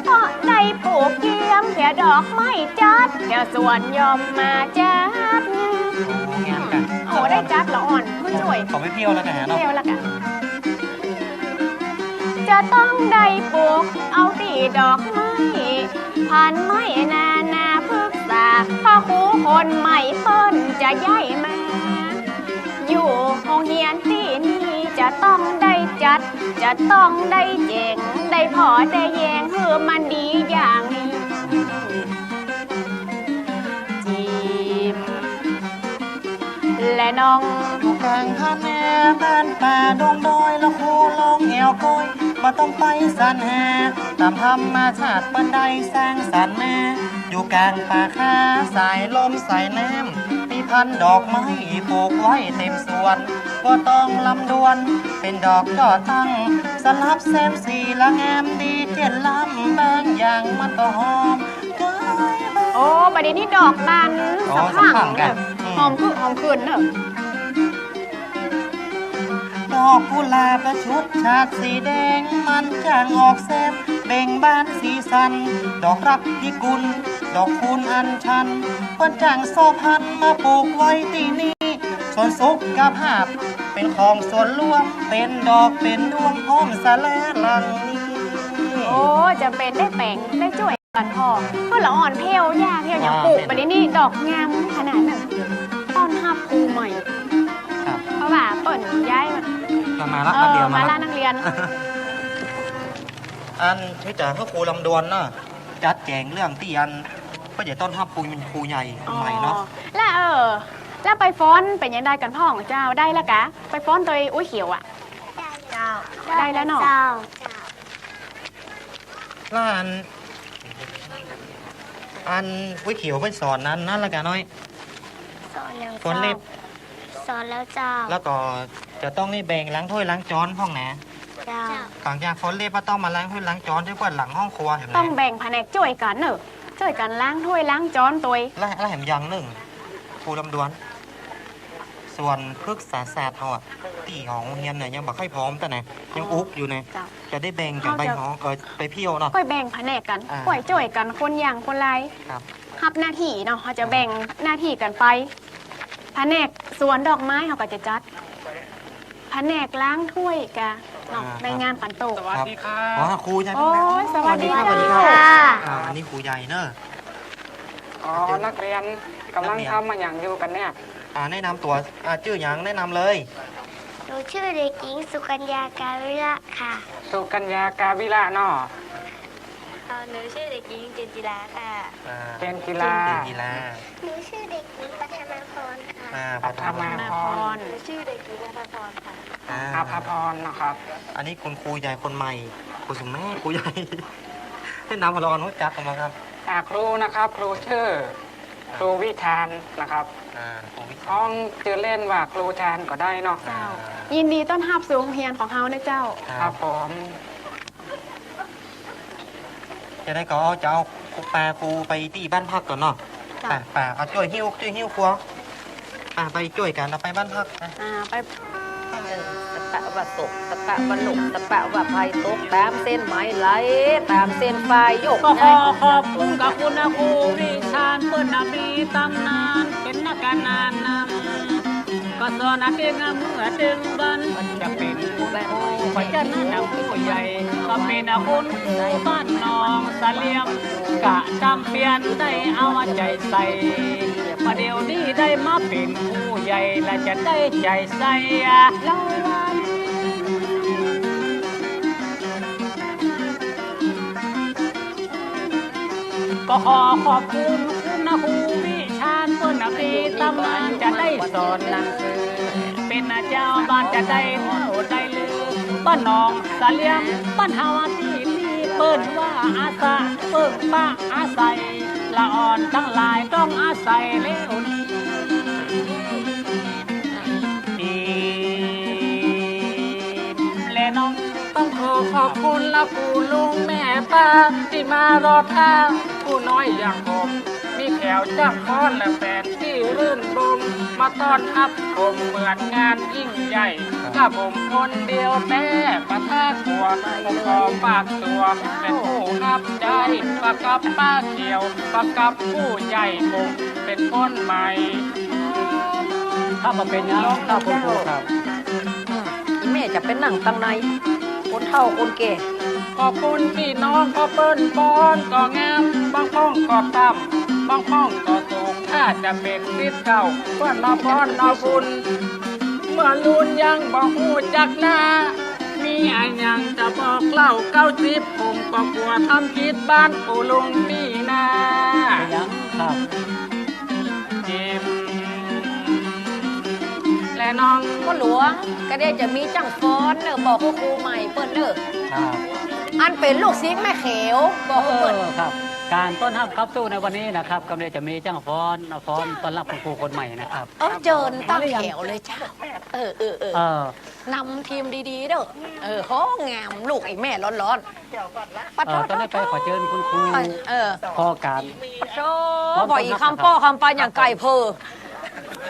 เพราะได้ปลูกเกียมแถวดอกไม้จัด แถวสวนยอมมาจัด โอ้งามกัน โอ้ได้จัดละอ่อนผู้ช่วย ขอไปเที่ยวแล้วกันฮะเนาะ เที่ยวแล้วกัน จะต้องได้ปลูกเอาตี้ดอกไม้ พันไม้นานาพฤกษา พ่อครูคนใหม่เปิ้นจะย้ายมา อยู่โรงเรียนตี้นี่จะต้องได้จัด จะต้องได้แจง ได้พ่อได้แยง หื้อมันดีอย่างนี้ จีม และน้อง อยู่กลางทะเลบ้านป่าดงดอย ละครูลงแอวก้อย บ่ต้องไปสรรหา ตามธรรมชาติเปิ้นได้สร้างสรรค์มา อยู่กลางป่าคา สายลมสายน้ำ มีพันดอกไม้ปลูกไว้เต็มสวน บ่ต้องลำดวน เป็นดอกยอดตั้ง สลับแซมสีละงามดี เจ็ดลำบางอย่างมันก็หอม โอ้ บัดนี้นี่ดอกบาน อ๋อ สะพรั่ง สะพรั่งกัน เนอะ อืม หอมคือหอมคืนเนอะ ดอกกุหลาบประชุดฉาดสีแดง มันจางออกแซม เบ่งบานสีสัน ดอกรักพิกุล ดอกคูณอัญชัน เปิ้นจางซอพันมาปลูกไว้ที่นี่ ส่วนสุขภาพ เป็นของส่วนรวม เป็นดอกเป็นดวงพร้อมสะแลหลังนี้ โอ้ จะเป็นได้แปลงได้ช่วย กันพ่อ เพื่อละอ่อนเพียวยากเพียวยาก อ่า ปลูกไปนี่ดอกงามขนาดนั้น ต้อนรับครูใหม่ ครับ เพราะว่าเปิ้นย้ายมา มาละ เออ นักเรียนมาละ มาละนักเรียน อันที่จะให้ครูลำดวนเนาะ จัดแจงเรื่องที่อัน ก็จะต้อนรับครู ครูใหญ่ใหม่เนาะ อ๋อ แล้วเออ แล้วไปฟ้อนเป็นยังไงกันพ่อของเจ้า ได้แล้วกะ ไปฟ้อนโดยอุ้ยเขียวอะ เจ้า ได้แล้วเนาะ เจ้า แล้วอัน อันอุ้ยเขียวไปสอนนั้น นั่นละกะน้อย สอนอย่าง ฟ้อนเล็บ เจ้า สอนแล้วเจ้า แล้วก็จะต้องได้แบ่งล้างถ้วยล้างจานพ่องนะ เจ้า หลังจากฟ้อนเล็บก็ต้องมาล้างถ้วยล้างจานด้วย เปิ้นหลังห้องครัวเห็นไหม ต้องแบ่งแผนกช่วยกันเนอะ ช่วยกันล้างถ้วยล้างจานตัว และ และแถมอย่างหนึ่ง ครูลำดวน ส่วนพฤกษาศาสตร์เฮาอะ ตี้ของโรงเรียนเนี่ยยังบ่ค่อยพร้อมแต่ไหน ยังอุกอยู่เนี่ย เจ้า จะได้แบ่งกันไป เฮาจะ หอ เออ ไปเที่ยวเนาะ ค่อยแบ่งแผนกกัน อ่า ค่อยช่วยกันคนอย่างคนไร ครับ รับหน้าที่เนาะ เฮาจะแบ่งหน้าที่กันไป แผนกสวนดอกไม้เฮาก็จะจัด แผนกล้างถ้วยกะเนาะ อ่า ในงานขันโตก สวัสดีครับ อ๋อ ครูใช่ไหม โอ้ย สวัสดี สวัสดีครับ ค่ะ อ่า อันนี้ครูใหญ่เนอะ อ๋อ นักเรียนกำลัง นักเรียน ทำมาอย่างอยู่กันเนี่ย อ่า แนะนำตัว อ่า ชื่อหยัง แนะนำเลย หนูชื่อเด็กหญิงสุกัญญากาวิระค่ะ สุกัญญากาวิระเนาะ เอ่อ หนูชื่อเด็กหญิงเจนจิลาค่ะ อ่า เจนจิลา เจนจิลา หนูชื่อเด็กหญิงปัทมาพรค่ะ อ่า ปัทมาพร ปัทมาพร หนูชื่อเด็กหญิงอภาพรค่ะ อ่า อภาพรนะครับ อันนี้คุณครูใหญ่คนใหม่ ครูสมแม่ ครูใหญ่ แนะนำพอเราอนุจักกันมาครับ อ่า ครูนะครับ ครูชื่อ ครูวิชาญนะครับ อ่า ครูวิชาญ ฮ้องชื่อเล่นว่าครูชาญก็ได้เนาะ เจ้า อ่า ยินดีต้อนรับสู่โรงเรียนของเฮานะเจ้า ครับ ครับผม จะได้ก็จะเอาครู ปาครูไปที่บ้านพักก่อนเนาะ เจ้า ไป ไป เอาจ้อยหิ้ว จ้อยหิ้วครัว ไป ไปจ้อยกัน เอาไปบ้านพักนะ อ่า ไป สะปะวะตก สะปะวะหลก สะปะวะไพตก ตามเส้นไหมไหล ตามเส้นไฟโยก ก็ขอขอบคุณกับคุณครูวิชาญ เปิ้นน่ะมีตำนานเป็นนักการนานนำ ก็สอนเด็กเมื่อเด็กบ้านจะเป็นผู้ผู้ประจันนะผู้ใหญ่ ก็เป็นคุณครูบ้านหนองสะเหลี่ยม กะจำเปียนได้เอาใจใส่ ประเดี๋ยวนี้ได้มาเป็นผู้ใหญ่ และจะได้ใจใส่ละวัน ก็ขอขอบคุณคุณครูวิชาญ เปิ้นมีตำนานจะได้สอนหนังสือ เป็นเจ้าบ้านจะได้เล่าได้ลือ บ้านหนองสะเหลี่ยม บ้านเฮาที่นี่เปิ้นว่าอาสา เปิ้นปะอาศัย ละอ่อนทั้งหลายต้องอาศัยแล้วนี้ และน้อง ต้องขอขอบคุณละปู่ลุงแม่ป้าที่มารอท่าผู้น้อยอย่างผม มีแขวจ้างฟ้อนและแฟนที่รื่นรมมาต้อนรับผมเหมือนงานยิ่งใหญ่ ถ้าผมคนเดียวแท้ประทากลัวผมขอฝากตัวเป็นผู้รับใช้ประกับป้าเขียวประกับผู้ใหญ่ผมเป็นคนใหม่ ถ้ามาเป็นยังถ้าคุณครูครับ อืมอีแม่จะไปนั่งตังใน คนเฒ่าคนแก่ ขอบคุณพี่น้องพ่อเปิ้นป้อนก็งามบางพ่องก็ต่ำบางพ่องก็สูงถ้าจะเป็นสิทธิ์เก่าเปิ้นมาป้อนมาบุญ เมื่อรุ่นยังบ่ฮู้จักหน้า มีอะหยังจะบอกเล่าเก้าสิบผมก็กลัวทำผิดบ้านปู่ลุงนี่นา เป็นยังครับ จิมและน้อง พ่อหลวงก็ได้จะมีจ้างฟ้อนเนอะบอกคุณครูใหม่เปิ้นเนอะ ครับ อันเป็นลูกศิษย์แม่เขียวบอก เอ เปิ้น อครับ การต้อนรับครับตู้ในวันนี้นะครับกำลังจะมีจ้างฟ้อนฟ้อนต้อนรับคุณครูคนใหม่นะครับ เออเจิญตั้งแถวเลยจ้าเออเออเออ เออ นำทีมดีๆเด้อเออโหงามลูกไอ้แม่ร้อนๆปัด เออตอนนี้ไปขอเชิญคุณครู เออ พอการ โธ่บ่อยคำป้อคำปานอย่างไก่เพอ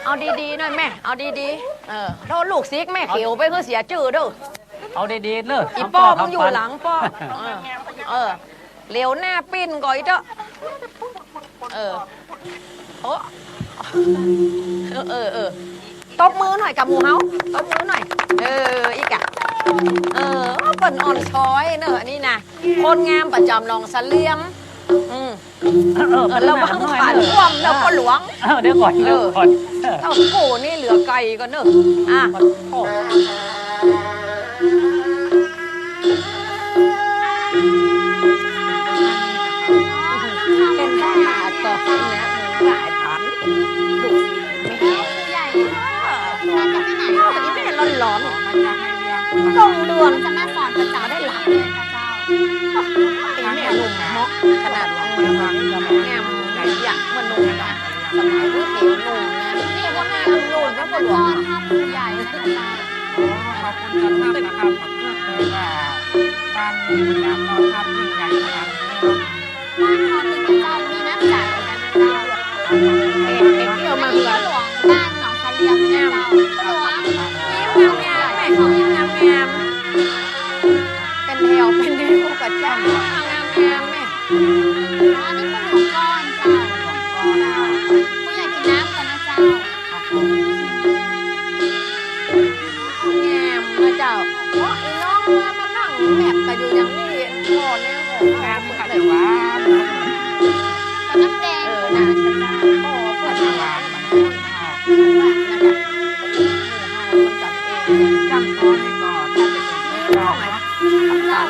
เอาดีๆหน่อยแม่ เอาดีๆ เออโทษลูกศิษย์แม่เขียวไปเพื่อเสียจื่อเด้อ เอาดีๆเนอะ อีป้อมึงอยู่หลังป้อ เออ เออเหลียวหน้าปิ้นก่อยเถอะเออโอ้เออเออเออตบมือหน่อยกับหมู่เฮาตบมือหน่อย เออ อีกอะเออเปิ้นอ่อนช้อยเนอะอันนี้นะ คนงามประจำหนองสะเหลี่ยม อืม เออ เออระวัง หน่อย ขาท่วมนะพ่อหลวง เออเดี๋ยวก่อนเดี๋ยวก่อนเออ เต้าโขนี่เหลือไก่ก่อนเนอะอ่ะ เป็นบ้าต่อไปนะมึงหลายพันลูก ผู้ใหญ่มาจากที่ไหนคะ อีแม่ร้อน มาจากในเมือง ๆต้องด่วน จะมาสอนภาษาได้หลายเลยค่ะเจ้า อีแม่หนุ่มเหมาะขนาดว่าแม่งามอยากมาหนุ่มนะสมัยที่เขียวหนุ่มนะ นี่ก็มาหลวงพ่อหลวงพ่อผู้ใหญ่นะคะเจ้า ขอบคุณครับนะครับขอบคุณเลยว่าการมีงานนอนทับยิ่งใหญ่ขนาดนี้ บ้านเขาติดกับเจ้ามีน้ำใจกันนะเจ้า เอ็กเที่ยวมาเหือ หลวงบ้านหนองสะเหลี่ยมนะเจ้าหลวง งามงามแม่งามงามเป็นแถวเป็นแถวกับเจ้างามงามแม่ อ๋อนี่เป็นหลวงก้อนเจ้าผู้ใหญ่กินน้ำกันนะเจ้า งามนะเจ้าเพราะอีน้องมามานั่งแมบกันอยู่อย่างนี้พอแน่พอ งานมันก็จะหวาน น้ำแดง เออนะพอเพื่อนมา จำตอนนี้ก็ถ้าจะเป็นเจ้า เจ้า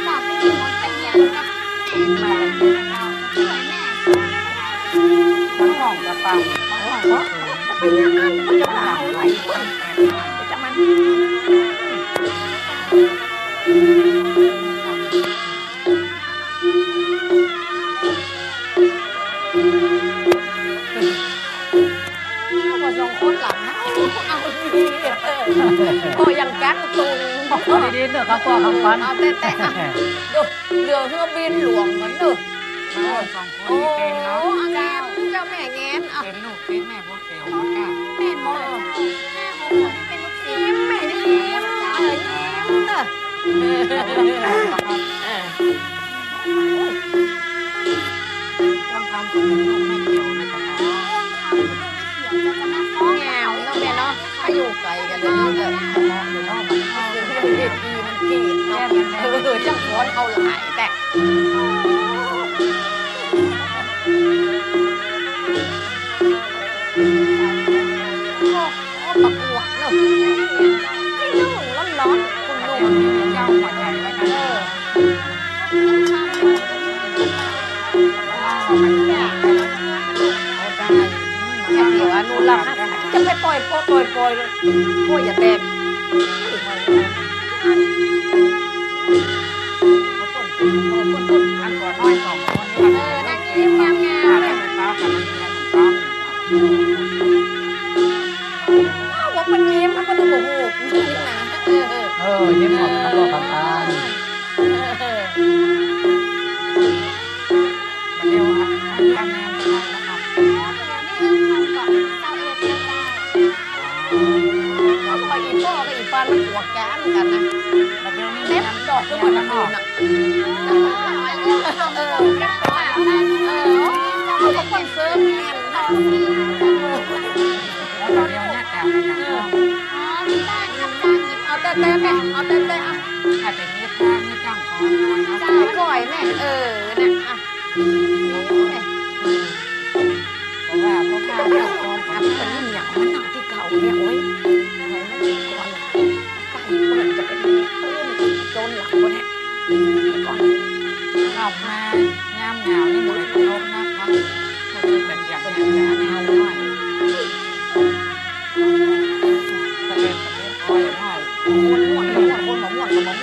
เจ้าที่หมดไปเรียนกับแม่แม่ ทั้งห้องกระเป๋าทั้งห้องก็สูง ไปยังไงก็จะมาเอาอะไรจะมัน เอามาสองคนหลังนะเอาดีๆเออพออย่างกันตุง ดีๆเนอะครับพ่อคำปัน เอาแต่แต่ดูเรือเฮือบินหลวงมันเนอะ สองคน โอ้ นี้เป็นเนาะ งามเจ้าแม่แงนอ่ะ เป็นลูกศิษย์แม่บัวเขียวค่ะ เป็นหมอเจ้าแม่ของหนูที่เป็นลูกศิษย์ ยิ้มแม่ยิ้มเออยิ้มเนอะเออ ต้องทำเป็นลูกแม่เขียวนะคะ เดี๋ยวจะมาฟ้อง งามเนาะแม่เนาะถ้าอยู่ไกลกันเลยเออเวทีมันกรีดเนาะเออจังฟ้อนเขาหลายแต่ ประกวดเนอะที่นึ่งร้อนๆคุณลุง เจ้าหัวใจไว้นะ เออเนี่ยเดี๋ยวอนุรักษ์นะจะไปปล่อยปล่อยปล่อยปล่อยเลยโอ้ยอย่าแตก อันตัวน้อยสองคนนี้ เออนั่งยิ้มงามงาม เช้ากับมันเช้า ว่ามันยิ้มมันก็ดูโอ้โหยิ้มนะเออเออ เออยิ้มออกครับพ่อคำปัน เล็บดอกก็เหมือนกันเนาะ เออ เออ เขาก็คนเซิร์ฟแอนเอาแต่แต่แม่ เอาแต่แต่อ่ะ อาจจะมีทางมีจังของ จ่ายก่อยแม่ เออ นะ อ่ะ เพราะว่าพ่อข้าเจ้าก่อน อ่ะ มันมีอย่างมันนั่งที่เก่าเนี่ย โอ้ย ให้มันเป็นก่อน ไก่เปิ้นจะเป็นปื้นโจรหลังคนเนี้ยก่อน เข้ามายามหนาวนี่หน่อยก็ลบนะครับ มันจะเป็นอย่างนี้แหละอันนี้เอาไว้ ม่วนม่วนม่วนม่วนม่วนม่วนม่วนเลยนะ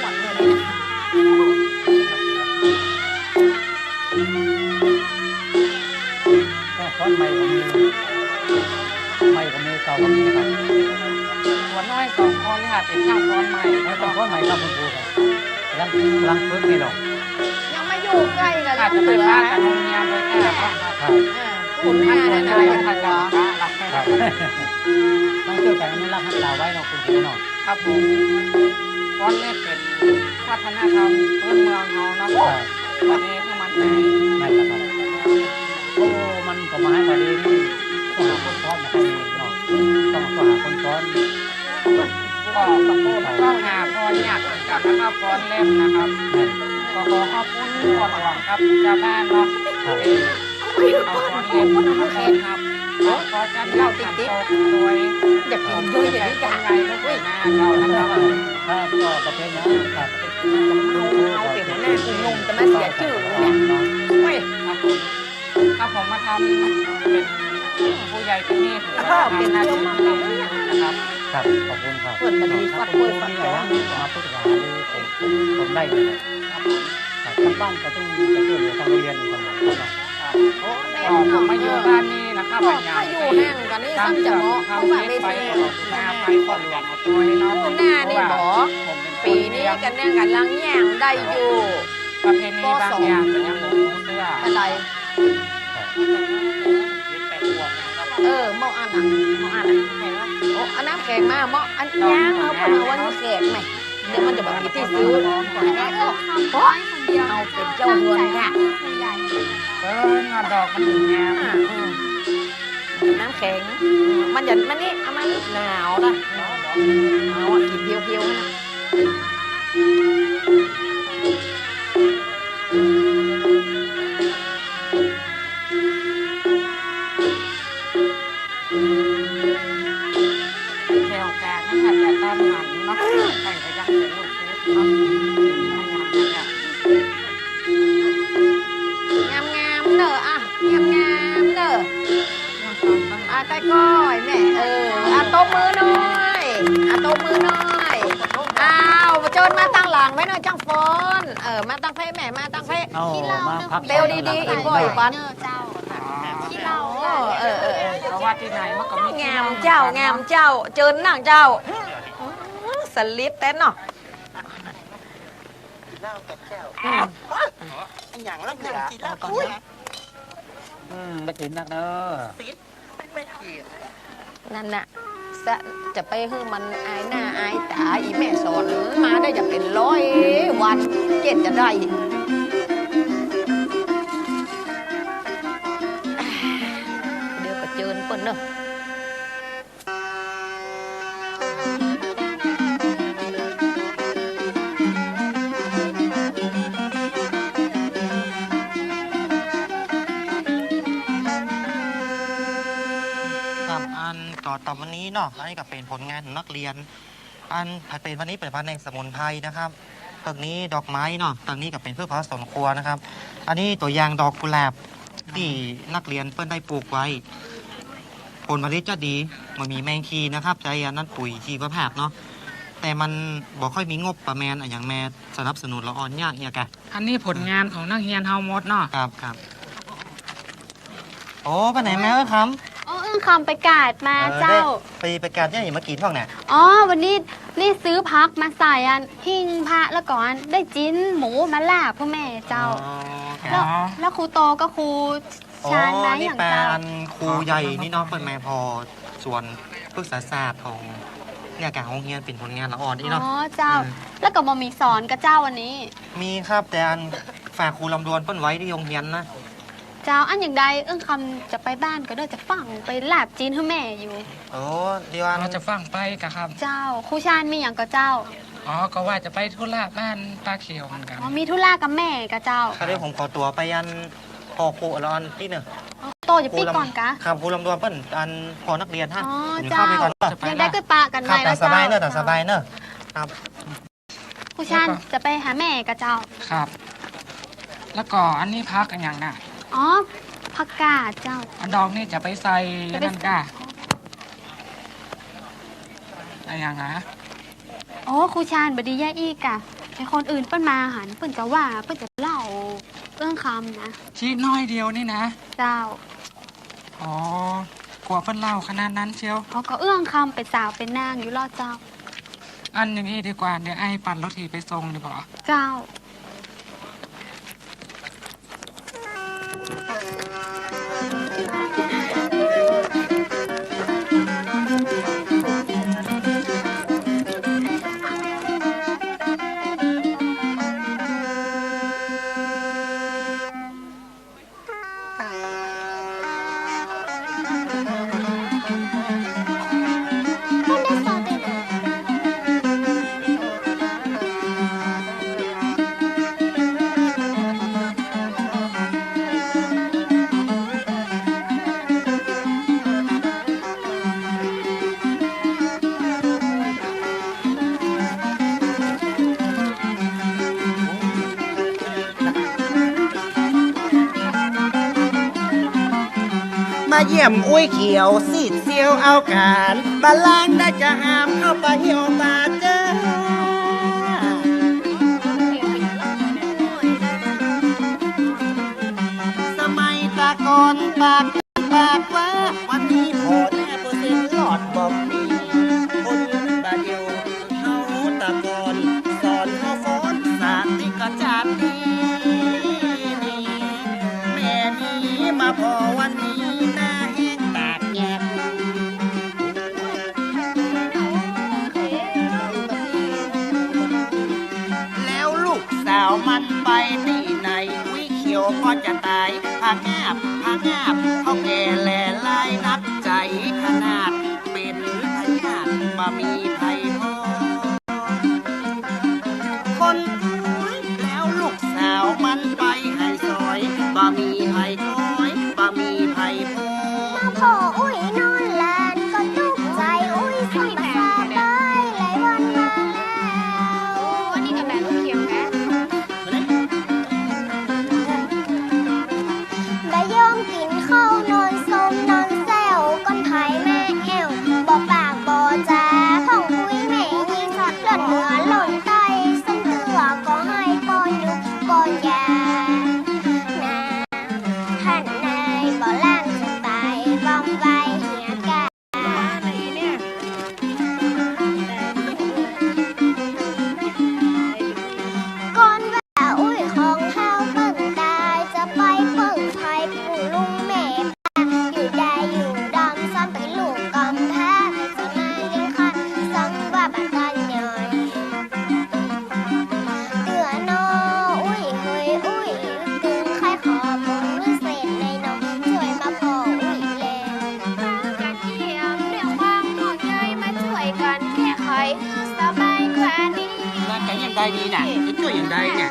ก็ฟ้อนใหม่ก็มี ใหม่ก็มี เก่าก็มีครับ หัวน้อยสองคนค่ะ เป็นช่างฟ้อนใหม่ แล้วก็ฟ้อนใหม่ครับคุณครูครับ กำลัง กำลังฝึกนี่หรอก ยังไม่อยู่ใกล้กัน อาจจะไปบ้านกันโรงเรียนเลยค่ะ ครับ อ่า คุณแม่นั่นน่ะ ค่ะ ครับ ต้องช่วยกันอนุรักษ์รักษาไว้เนาะคุณครูเนาะ ครับผม ฟ้อนเล็บเป็นวัฒนธรรมพื้นเมืองเฮาเนาะ ครับ วันนี้คือมันหาย นั่นแหละครับ โอ้ มันก็มาให้มาดีนี่ ต้องหาคนฟ้อนนะครับเนาะ ต้อง ต้องหาคนฟ้อน ก็ต้องหาฟ้อนยากเหมือนกันนะครับ ฟ้อนเล็บนะครับ นั่น ก็ขอขอบคุณพ่อหลวงครับ เจ้าบ้านเนาะ ครับ เอาฟ้อนเล็บมาฟ้อนครับ ขอจัดเล่าติดๆ โดย อยากกินด้วย อยากได้จังไรนะ อุ้ย หน้าเรานะครับ ครับ ก็ประเภทนั้นครับ เมา เมาเป็นหัวหน้ากลุ่มนมจะมาเสียชื่อเนี่ย เว้ย ครับผม ครับผมมาทำเป็นผู้ใหญ่ที่นี่ เออ เป็นเจ้ามาทำเนี่ย นะครับ ครับ ขอบคุณครับ เปิดมาดีฟัดกล้วยฟัดตอง มาปรึกษาหารือผม ผมได้เลยครับ ครับ ทางบ้านก็ต้องจะช่วยเหลือทางโรงเรียนอยู่เสมอครับ โอ้ แม่ ก็ผมมาอยู่บ้านนี้นะครับ โอ้ มาอยู่แห่างกันนี่ซ้ำจะเหมาะ เพราะว่าเวที นาไปพ่อหลวงเอาตัวให้เนาะ โอ้ หน้านี่หมอ ผมเป็นคน ปีนี้กันเนี่ยกันลังแย่งได้อยู่ ประเพณีบางอย่างก็ยังบ่รู้เรื่อง อะไร เออ หม้ออันน่ะ หม้ออันน่ะ โอ้ เอาน้ำแข็งมา หม้ออันย่างเอา เพิ่นเอาวันนี้แขกแหม เดี๋ยวมันจะบอกที่ซื้อ โอ้ เอาเป็นเจ้าเมืองค่ะ เออ งาดอกมันถึงงาม อ่า อืม น้ำแข็ง มันจะ มันนี่ เอามานี่ หนาวนะ เอาอ่ะ กินเพียวๆนะ แถวกลางนะคะ แต่ตอนหันเนาะ ใส่ก็ยังเป็นลูกเล็กเนาะ งามๆเด้อ อ่ะ งามๆเด้อ อ่ะ ใกล้ก้อยแม่ เออ อ่ะ ตบมือหน่อย อ่ะ ตบมือหน่อย อ้าว เจิญมาตั้งหลังไว้หน่อย จังฟ้อน เออ มาตั้งเพลงแม่ มาตั้งเพลง เอามาพัก เร็วดีๆ อีกบ่อยปัน เจ้า ขี้เหล้า เออ เออ เออ เพราะว่าที่ไหนมันก็มี งามเจ้า งามเจ้า เจิญนั่งเจ้า สลิดแต้นเนาะ กินเหล้ากับแก้ว อืม อะหยังลักหนา กินเหล้ากับแก้ว อืม ไปกินนักเนอะ นั่นน่ะ สะ จะไปหื้อมันอายหน้าอายตา อีแม่สอนมาได้จะเป็นร้อยวัน เจ็ดจะได้ เดี๋ยวก็เจิญเปิ้นเนอะ ครับ อันต่อ ต่อวันนี้เนาะ อันนี้ก็เป็นผลงานของนักเรียน อันผัดเป็นวันนี้เป็นผนกสมุนไพรนะครับ เพิ่งนี้ดอกไม้เนาะ เพิ่งนี้ก็เป็นพืชผักสวนครัวนะครับ อันนี้ตัวอย่างดอกกุหลาบที่นักเรียนเปิ้นได้ปลูกไว้ ผลผลิตจะดี บ่มีแมงทีนะครับ ใช้อันนั้นปุ๋ยชีวภาพเนาะ แต่มันบ่ค่อยมีงบประมาณอะหยังแม่สนับสนุนละอ่อนยากเนี่ยกะ อันนี้ผลงานของนักเรียนเฮาหมดเนาะ ครับ ครับ โอ้ ไปไหนแม่เอ้ยคำ โอ้ เอิ้งคำไปกาดมา เออ เจ้า ได้ ไป ไปกาดเนี่ยอย่ามากินพวกเนี่ย อ๋อ วันนี้นี่ซื้อผักมาใส่อันหิ้งพระแล้วก่อน ได้จินหมูมาล่าพ่อแม่เจ้า อ๋อ ครับ แล้ว แล้วครูโตก็ครู อ๋อ ชาญนะ นี่ อย่าง แปล เจ้า อันครูใหญ่นี่เนาะ เปิ้นแม่พอสวนพฤกษศาสตร์ของ เนี่ยกะโฮงเฮียนเป็นผลงานละอ่อนอีเนาะ อ๋อเจ้า อืม แล้วก็บ่มีสอนกะเจ้าอันนี้ มีครับ แต่อันฝากครูลำดวนเปิ้นไว้ที่โฮงเฮียนนะ เจ้า อันอย่างใดเอื้องคำจะไปบ้านก็เด้อ จะฟั่งไปลาบจีนหื้อแม่อยู่ โอ้ ดีว่า เราจะฟั่งไปกะครับ เจ้า ครูชาญมีหยังกะเจ้า อ๋อ ก็ว่าจะไปธุระบ้านปากเขียวเหมือนกัน อ๋อ มีธุระกับแม่กะเจ้า ครับ เดี๋ยวผมขอตั๋วไปอัน พอครูละอ่อนตี้เนอะ อ๋อ โตจะปิ๊กก่อนกะ ครับ ครูลำดวนเปิ้นอันพอนักเรียนฮะ อ๋อ ผมจะเข้าไปก่อน เจ้า เด้อ ยังได้ก็ปะกัน ครับ ใหม่ ตามสบายเนอะ เจ้า ตามสบายเนอะ ครับ ครูชาญ แล้วก็ จะไปหาแม่กะเจ้า ครับ แล้วก็อันนี้ผักอันหยังน่ะ อ๋อ ผักกาดเจ้า อันดอกนี่จะไปใส่ จะไป นั่นกะ อันหยังนะ อ๋อ ครูชาญ บ่ดีแย่อีกกะ ไอ้คนอื่นเปิ้นมาหัน เปิ้นจะว่า เปิ้นจะเล่าเอื้องคำนะ ชีดน้อยเดียวนี่นะ เจ้า อ๋อ กลัวเปิ้นเล่าขนาดนั้นเชียว เขาก็เอื้องคำเป็นสาวเป็นนางอยู่ลอดเจ้า อันอย่างนี้ดีกว่า เดี๋ยวไอ้ปั่นรถถีบไปส่งดีกว่า เจ้า มาเยี่ยมอุ้ยเขียวสิเซียวเอาการ บาลานได้จะห้ามเข้าไปเหี่ยวบาเจอ สมัยตะก่อนปากปากว่า วันนี้พอแน่เปอร์เซ็นต์หลอดบอกมี คนบาเดียว เฮาตะกอนสอนเฮาฟ้อนสาติกจาติ แม่นี้มาพอวันนี้หน้าแห้งตากแงก แล้วลูกสาวมันไปที่ไหน วิเขียวก็จะตาย พะงาบ พะงาบ เขาแก่แหล่ลายนักใจขนาด เป็นพยาธิบ่มีไผพอ คนเอ้ย แล้วลูกสาวมันไปให้ซอย บ่มีไผคอย บ่มีไผพอ มาพออุ้ยนอนหลานก็ตกใจ อุ้ยส่งภาษาไปหลายวันมาแล้ว โอ้ อันนี้ก็แบบลูกเขียวนะ บ่ยอมกินข้าวนอนซมนอนแซว ก้นไผแม่แอว บ่ปากบ่จา พ่องคุยแม่ยิง เลือดเหนือลมใต้ ส้นเตื้อก็ให้ป้อนยุกป้อนยา นาหันนายบ่ล่างสไตล์ บอมไวเหียกา ก่อนว่าอุ้ยของเฮาเปิ้งตาย จะไปเปิ้งไผปู่ลุงแม่ป้า อยู่ได้อยู่ดำ ซ้ำเป็นลูกกำพร้า ใครจะมาเลี้ยงข้า ซ้ำว่าบัดกันหน่อย เตื้อน้ออุ้ยเฮยอุ้ย ตึงใครขอบุญวิเศษในน้อง ช่วยมาพออุ้ยแล มากันเยี่ยมด้วยความห่วงใย มาช่วยกันแก้ไขให้สบายกว่านี้ นั่นก็ยังได้ดีน่ะ จะช่วยยังได้เนี่ย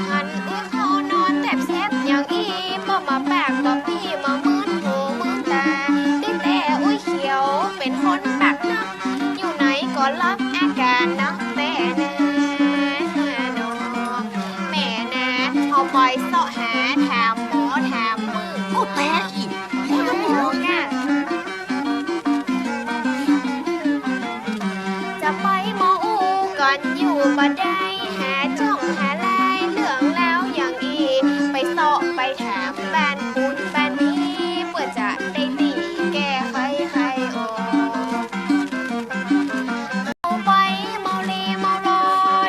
หันอุ้ยเขานอนแทบแซบอย่างอี บ่มาปากบ่ปี้มามืนหูมืนตา ติแต่อุ้ยเขียวเป็นคนปากนอก อยู่ไหนก็รับอาการนอกแต่นา แม่นา เอาไปเสาะหาถามหมอถามมือ โอ้ แต่อีก โอ้ จะไปหมออู้ก่อนอยู่บ่ได้ หาจ้องหาลายเรื่องแล้วอย่างอี ไปเสาะไปถามบ้านปูนบ้านนี้ เพื่อจะได้ตีแก้ไขไขออก เมาไปเมาเลเมารอ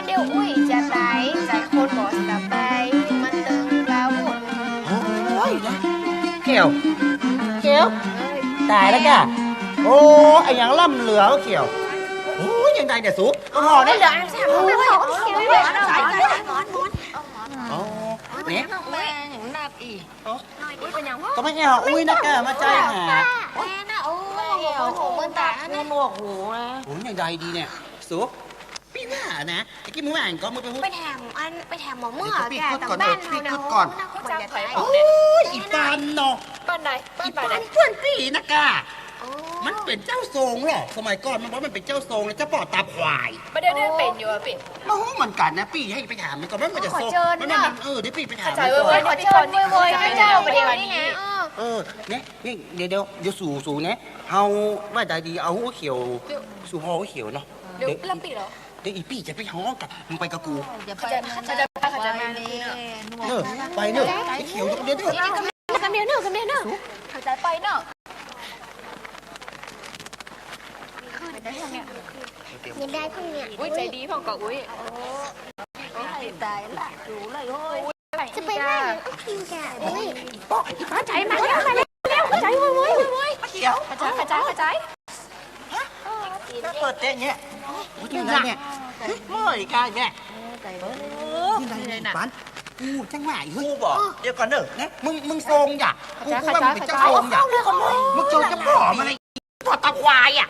เดี๋ยวอุ้ยจะตาย ใจคนบ่สบาย มันตึงกระวน โอ้ยนะ เขียว เขียว ตายแล้วจ้ะ โอ้ ไอ้หยังล่ำเหลือเขียว โอ้ย ยังไงเนี่ยสู ก็พอได้เหลืออันแซ่บ อ๋อ เนี่ย ก็ไม่ใช่หรอก อุ้ย นักแกมาใจหา แม่นะ โอ้ย โอ้โห มันตา หนวกหูนะ โอ้ย ยังไงดีเนี่ย สู พี่ว่านะ ตะกี้มึงว่าอันก็มึงไปพูด ไปแถมอัน ไปแถมหมอเมื่อ เดี๋ยวพี่ แก กึดก่อน ตามบ้าน เดี๋ยวพี่ เรา กึดก่อน เนาะ มันจะตาย โอ้ย อีปานเนาะ บ้านใด บ้าน อีปาน บ้านใด เพื่อนพี่นะกะ โอ้ มันเป็นเจ้าทรงเหรอ สมัยก่อนมันว่ามันเป็นเจ้าทรงแล้วเจ้าปอดตาควาย บ่ได้เดินเป็นอยู่อะปิ่น โอ้โห เหมือนกันนะ พี่ให้ไปถามมันก่อน มันเหมือนจะทรง ขอเชิญ มัน เนาะ มัน เออ เดี๋ยวพี่ไปถาม เข้าใจ มันก่อน เว้ย ขอเชิญเว้ย เว้ย เจ้า เจ้า เดี๋ยวนี้นะ เออ เออ เนี่ย นี่ เดี๋ยว เดี๋ยว เดี๋ยวสู สูเนี่ย เอาว่าใดดี เอาหัวเขียว สูพอหัวเขียวเนาะ เดี๋ยว เดี๋ยว แล้วปิ่นเหรอ เดี๋ยวอีปี้จะไปฮ้องกัน มึงไปกับกู อย่าไป เข้าใจ เข้าใจ เข้าใจ เออ ไปเนอะ ไอ้เขียว เดี๋ยว เดี๋ยว กำเดียวเนอะ กำเดียวเนอะ เข้าใจ ไปเนอะ ไม่ได้พวกเนี่ย อุ้ย ใจดีพ่องก็อุ้ย โอ้ย ตายละ อยู่เลย โอ้ย จะไปไหนอ่ะ โอ้ย ใจมาแล้ว มาแล้ว เร็ว ใจ โอ้ย โอ้ย โอ้ย เขียว เข้าใจ เข้าใจ เข้าใจ ฮะ เปิดเตะเนี่ย โอ้ย ยังไงเนี่ย เฮ้ย เมื่อยกายเนี่ย เออ ยังไงเนี่ย ปัน กูจังหวะอีก กูบอก เดี๋ยวก่อนเด้อ นะ มึง มึงทรงอย่า กู กูว่ามึงเป็นเจ้าทรงอย่า มึงเจอเจ้าพ่อมาเลย พ่อตาควายอ่ะ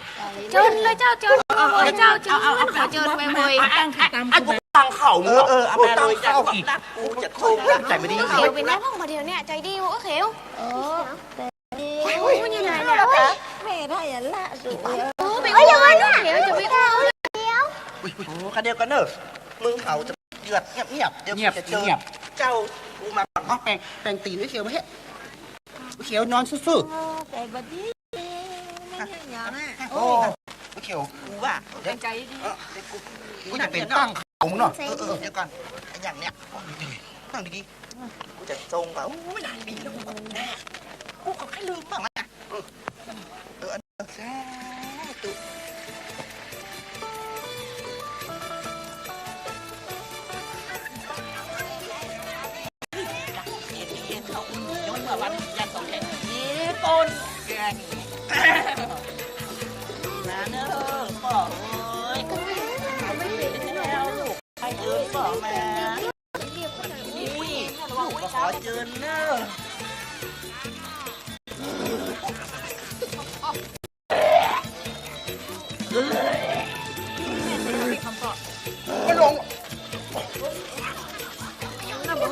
เจิญเลยเจ้า เจิญเลยเจ้า เจิญ ขอเจิญบ่อยๆ อ่ะ อ่ะ อ่ะ กูฟังเขา เออ เออ เอามาเลย กูตั้งเข้าอีก กูจะทรงละ ใจไม่ดี เขียวไปแล้วพ่องมาเดียวเนี่ย ใจดีเว้ยเขียว เออ โอ้ย ยังไงเนี่ย แม่ได้อันละสุดเลย เออ ไปอ้อนเขียว จะไปอ้อน อุ้ย อุ้ย โอ้ คันเดียวกันเนอะ มึงเขาจะเดือดเงียบๆ เดี๋ยว เงียบ จะเจอ เงียบ เจ้ากูมาก่อน อ๋อ แปรง แปรงตีนไว้เขียวไว้เฮ้ย เขียวนอนซื่อๆ เออ แต่บัดนี้ไม่ใช่หยังอะ โอ้ เขียว กูว่า เดี๋ยว ใจดี เออ เดี๋ยวกู กูจะเป็นตั้งเขามึงเนาะ เออ เออ เดี๋ยวก่อน ไอ้อย่างเนี้ย ตั้งดีๆ กูจะทรงอ่ะ โอ้ย หลายปีแล้ว กูก็ กูก็แค่ลืมบ้างนะ เออ เออ อัน สาธุ เห็น เห็นเขายกมาวันยันสองแขน นี่ต้นแกง มาเนอะ พ่อเอ้ย ไปเดินพ่อมา อุ้ย ลูกก็ขอเจิญเนอะ มันลง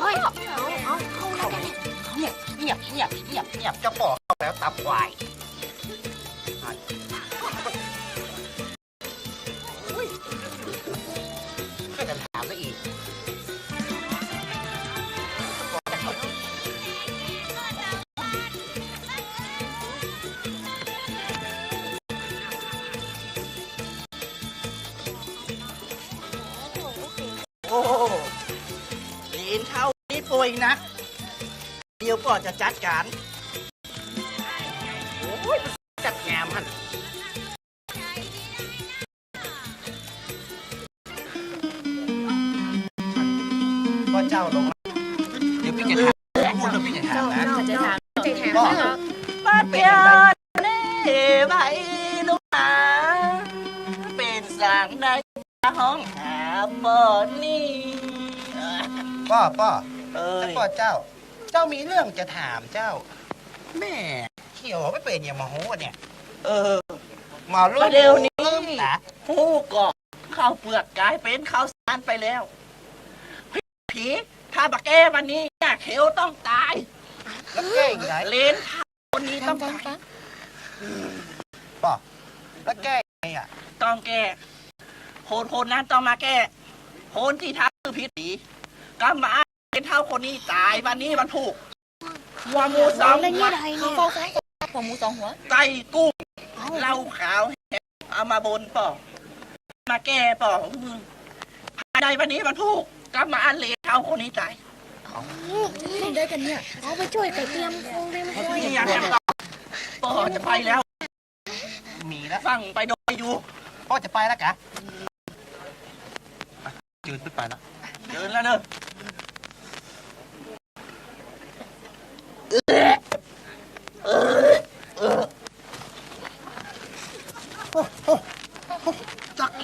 เฮ้ย เอา เอา เข้าแล้วกันเนี่ย เงียบ เงียบ เงียบ เงียบ เจ้าพ่อเข้าแล้ว ตับควาย ก็จะถามซะอีก โอ้ เหลนเฒ่านี่ป่วยหนัก เดี๋ยวพ่อจะจัดการ โอ้ย จัดงามหั่น พ่อเจ้าลงมา เดี๋ยวพี่จะถาม พูดแล้วพี่จะถามนะ เจ้า เจ้า เจ้า พ่อ เจ้า มาเปียนเล่ใบลูกหา เป็นสางในห้องหาบ่อนี่ ป้อ ป้อ เอ้ย แต่ป้อเจ้า เจ้ามีเรื่องจะถามเจ้า แม่เขียวไม่เป็นอย่างมาโหดเนี่ย เออ มาเรื่อง ก็เดี๋ยวนี้ เรื่องนะ ผู้ก่อข้าวเปลือกกลายเป็นข้าวสารไปแล้ว ผี ถ้าบ่แก้วันนี้เนี่ยเขียวต้องตาย แล้วแก้ยังไง เหลนเฒ่าคนนี้ต้องตาย ป้อ แล้วแก้ยังไงอ่ะ ต้องแก้ โหน โหนนั้นต้องมาแก้ โหนที่ทำคือผิดผี กำมาอ้างเหลนเฒ่าคนนี้ตายวันนี้วันพุธ หัวหมูสองหัว หัวหมูสองหัว ไส้กุ้ง เหล้าขาวแห้ง เอามาบนป้อ มาแก้ป้อ อืม ภายในวันนี้วันพุธ กำมาอ้างเหลนเฒ่าคนนี้ตาย เล่นได้กันเนี่ย เอาไปช่วยไก่เตรียมโครงเตรียมครัว นี่ยังจะต่อ ป้อจะไปแล้ว มีแล้ว ฟังไปโดยอยู่ ป้อจะไปแล้วกะ จืดขึ้นไปแล้ว เดินแล้วเนอะ เออ เออ เออ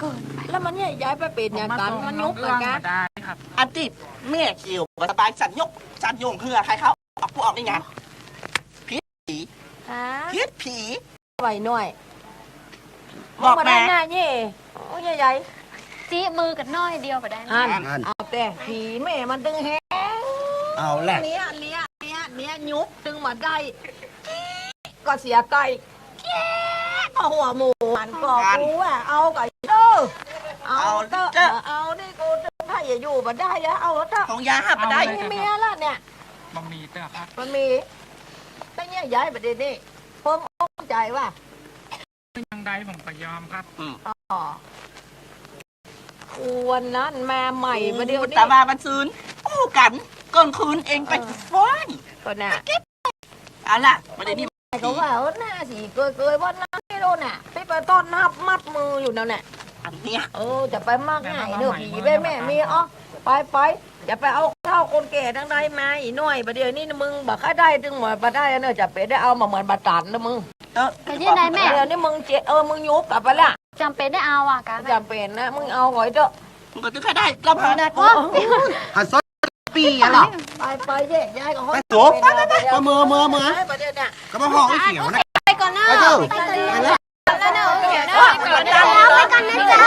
เกินไป แล้วมันเนี่ยย้ายไปเป็นอย่างกัน มันยุบเหมือนกัน อันที่แม่เกี่ยวบ่สบาย สันยก สันยงเฮือ ใครเขาออกผู้ออกนี่ไง ผิดผี ฮะ ผิดผี ไหวหน่อย บอก มาได้ แม่ หน้าเย่ โอ้ยใหญ่ ซี้มือกันหน่อยเดียวก็ได้ อัน อัน เอาแต่ผีแม่มันตึงแฮง เอาแหละ เนี้ยเนี้ยเนี้ยเนี้ยยุบตึงมาได้ ก็เสียไก่ ก็หัวหมู มันก็ อัน กูอะ เอาไก่เด้อ เอา เอา เด้อ เด้อ เอานี่กูจะพยาอยู่มาได้อะ เอาเถอะ ของยาห้ามมาได้ ไม่มีเมียละเนี่ย บะหมี่เตื้อครับ บะหมี่ แต่เนี่ยย้ายประเด็นนี่ เพิ่มอกใจว่า ยังใดผมก็ยอมครับ อืม อ๋อ วันนั้นมาใหม่ อืม ประเดี๋ยวนี้ แต่ว่ามันซืน อู้กัน กลางคืนเองไป เออ ฟ้อน ก็น่ะ เอาล่ะ ประเด็นนี้ เขาว่า เออ หน้าสีเกยๆ ว่าหน้าไม่รู้น่ะ ไปไปต้อนนับมัดมืออยู่นั่นแหละ อันเนี้ย เออ จะไปมากง่ายเนอะ ผีแม่แม่มี อ๋อ ไปไป อย่าไปเอาเฒ่าคนแก่ทั้งใดมาอีกหน่อย ประเดี๋ยวนี้มึงบอกข้าได้ ถึงหมดมาได้เนอะ จะไปได้เอามาเหมือนบาดตันนะมึง เออ แต่ที่ไหนแม่ เดี๋ยวนี้มึงเจ เออ มึงยุบกลับไปละ จำเป็นได้เอาอ่ะกะ จำเป็นนะ มึงเอาไว้เถอะ มึงก็ตึงข้าได้ ก็พอนะ โอ้ หันซอสปี๋อะเหรอ ไปไปแยกย้ายกับห้อง ไปโส ไปไปไป ไปเมือเมือเมือ ไปประเดี๋ยวเนี่ย ก็มาห้องไอ้เขียวนะ ไปก่อนนะ ไปเถอะ ไปก่อนนะ ไปแล้ว แล้วเนอะ เดี๋ยวนะ ไปก่อนนะ ไปก่อนนะจ๊ะ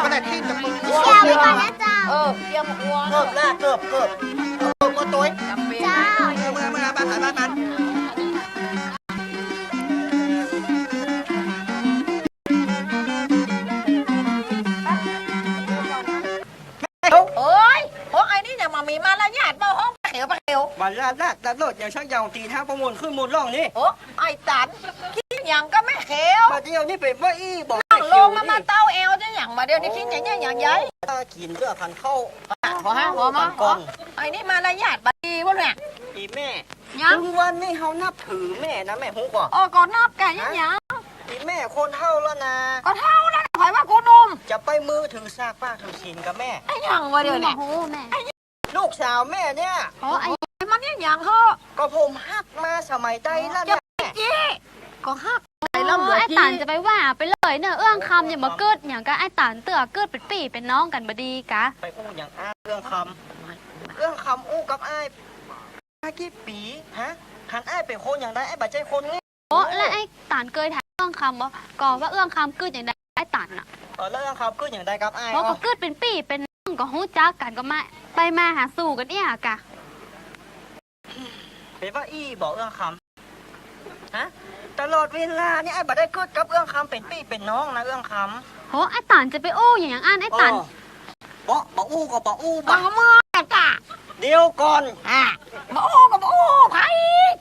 ก็ได้ที่จะมึง เชียร์ไปก่อนนะจ๊ะ เออ เตรียมครัว เกือบละ เกือบ เกือบ เกือบมาตัว จำเป็น เจ้า เมือเมือเมือบ้านใครบ้านมัน เอ้ย พวกไอ้นี่เนี่ยมันมีมารยาทบ่ ห้องปะเขียว ปะเขียว มารยาทตำรวจยังชักยาวตีนห้างประมูลขึ้นมูลร่องนี่ โอ้ ไอ้ตัน คิดหยังก็ไม่เขียว มาเดียวนี่เป็นว่าอี้บอก นั่งลงมา มาเต้าแอวจะหยังมาเดียวนี่ คิดหยังหยังใหญ่ ถ้ากินเพื่อขันเข้า ขอห้างขอมา ก่อน ไอ้นี่มารยาทบ่ดีวะเนี่ย อีแม่ ยัง ถึงวันนี้เฮานับถือแม่นะ แม่ฮู้ก่อน เออ ก็นับกันยังหยัง อีแม่คนเฒ่าแล้วนะ ก็เฒ่าแล้ว ใครว่ากูหนุ่ม จะไปมือถือสากปากถือศีลกับแม่ ไอ้หยังวะเดี๋ยวเนี่ย โอ้โห แม่ ลูกสาวแม่เนี่ย อ๋อ ไอ้มันเนี่ยหยังเหอะ ก็ผมฮักมาสมัยใดนั่นแหละ เจ้าจี้ ก็ฮัก ไอ้ลำเหลือ ไอ้ตันจะไปว่าไปเลยเนอะ เอื้องคำอย่ามาเกิดอย่างกับไอ้ตันเตื้อ เกิดเป็นปี้เป็นน้องกันบ่ดีกะ ไปอู้อย่างอ้ายเอื้องคำ เอื้องคำอู้กับอ้าย มากี่ปี ฮะ คันอ้ายเป็นคนอย่างใด อ้ายบ่ใช่คนง่าย โอ้ แล้วไอ้ตันเคยถามเอื้องคำบ่ ก็ว่าเอื้องคำกึดอย่างใดไอ้ตันน่ะ เออ แล้วเอื้องคำกึดอย่างใดกับอ้าย บ่ ก็กึดเป็นปี้เป็นน้อง ก็ฮู้จักกัน ก็มา ไปมาหาสู่กันเนี่ยกะ เป็นว่าอี้บอกเอื้องคำ ฮะ แต่ ตลอดเวลานี่อ้ายบ่ได้คิดกับเอื้องคำเป็นปี้เป็นน้องนะเอื้องคำ โห ไอ้ตันจะไปอู้อย่างอย่างอั้นไอ้ตัน เออ บ่ บ่อู้ก็บ่อู้ บ่ บ่เมือจ้ะ เดี๋ยวก่อน อ่ะ บ่อู้ก็บ่อู้ ไผ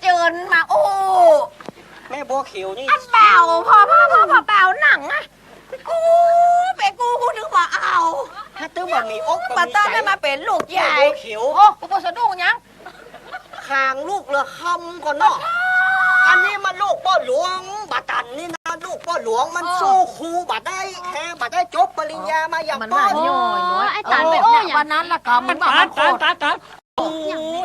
เจิญมาอู้ แม่บัวเขียวนี่ อันเบา พอ พอ พอ พอเบาหนังอะ กูเป็นกู กูนึกว่าเอา ถ้าตึงบ่มีอกบ่มีใจ บ่ต้องได้มาเป็นลูกใหญ่ แม่บัวเขียว โอ้ กูบ่สะดุ้งหยัง ข้างลูกละคำก่อนเนาะ อันนี้มันลูกป้อหลวง บ่ตันนี่นะ ลูกป้อหลวง มัน เออ สู้ครูบ่ได้ แค่บ่ได้จบปริญญามาอย่าง มัน ป้อ ว่าย่อยๆ โอ้ ไอ้ตันไปอู้หยัง วันนั้นละกำ มัน ว่า ตัน มันโคตร ตัน ตัน ตัน โอ้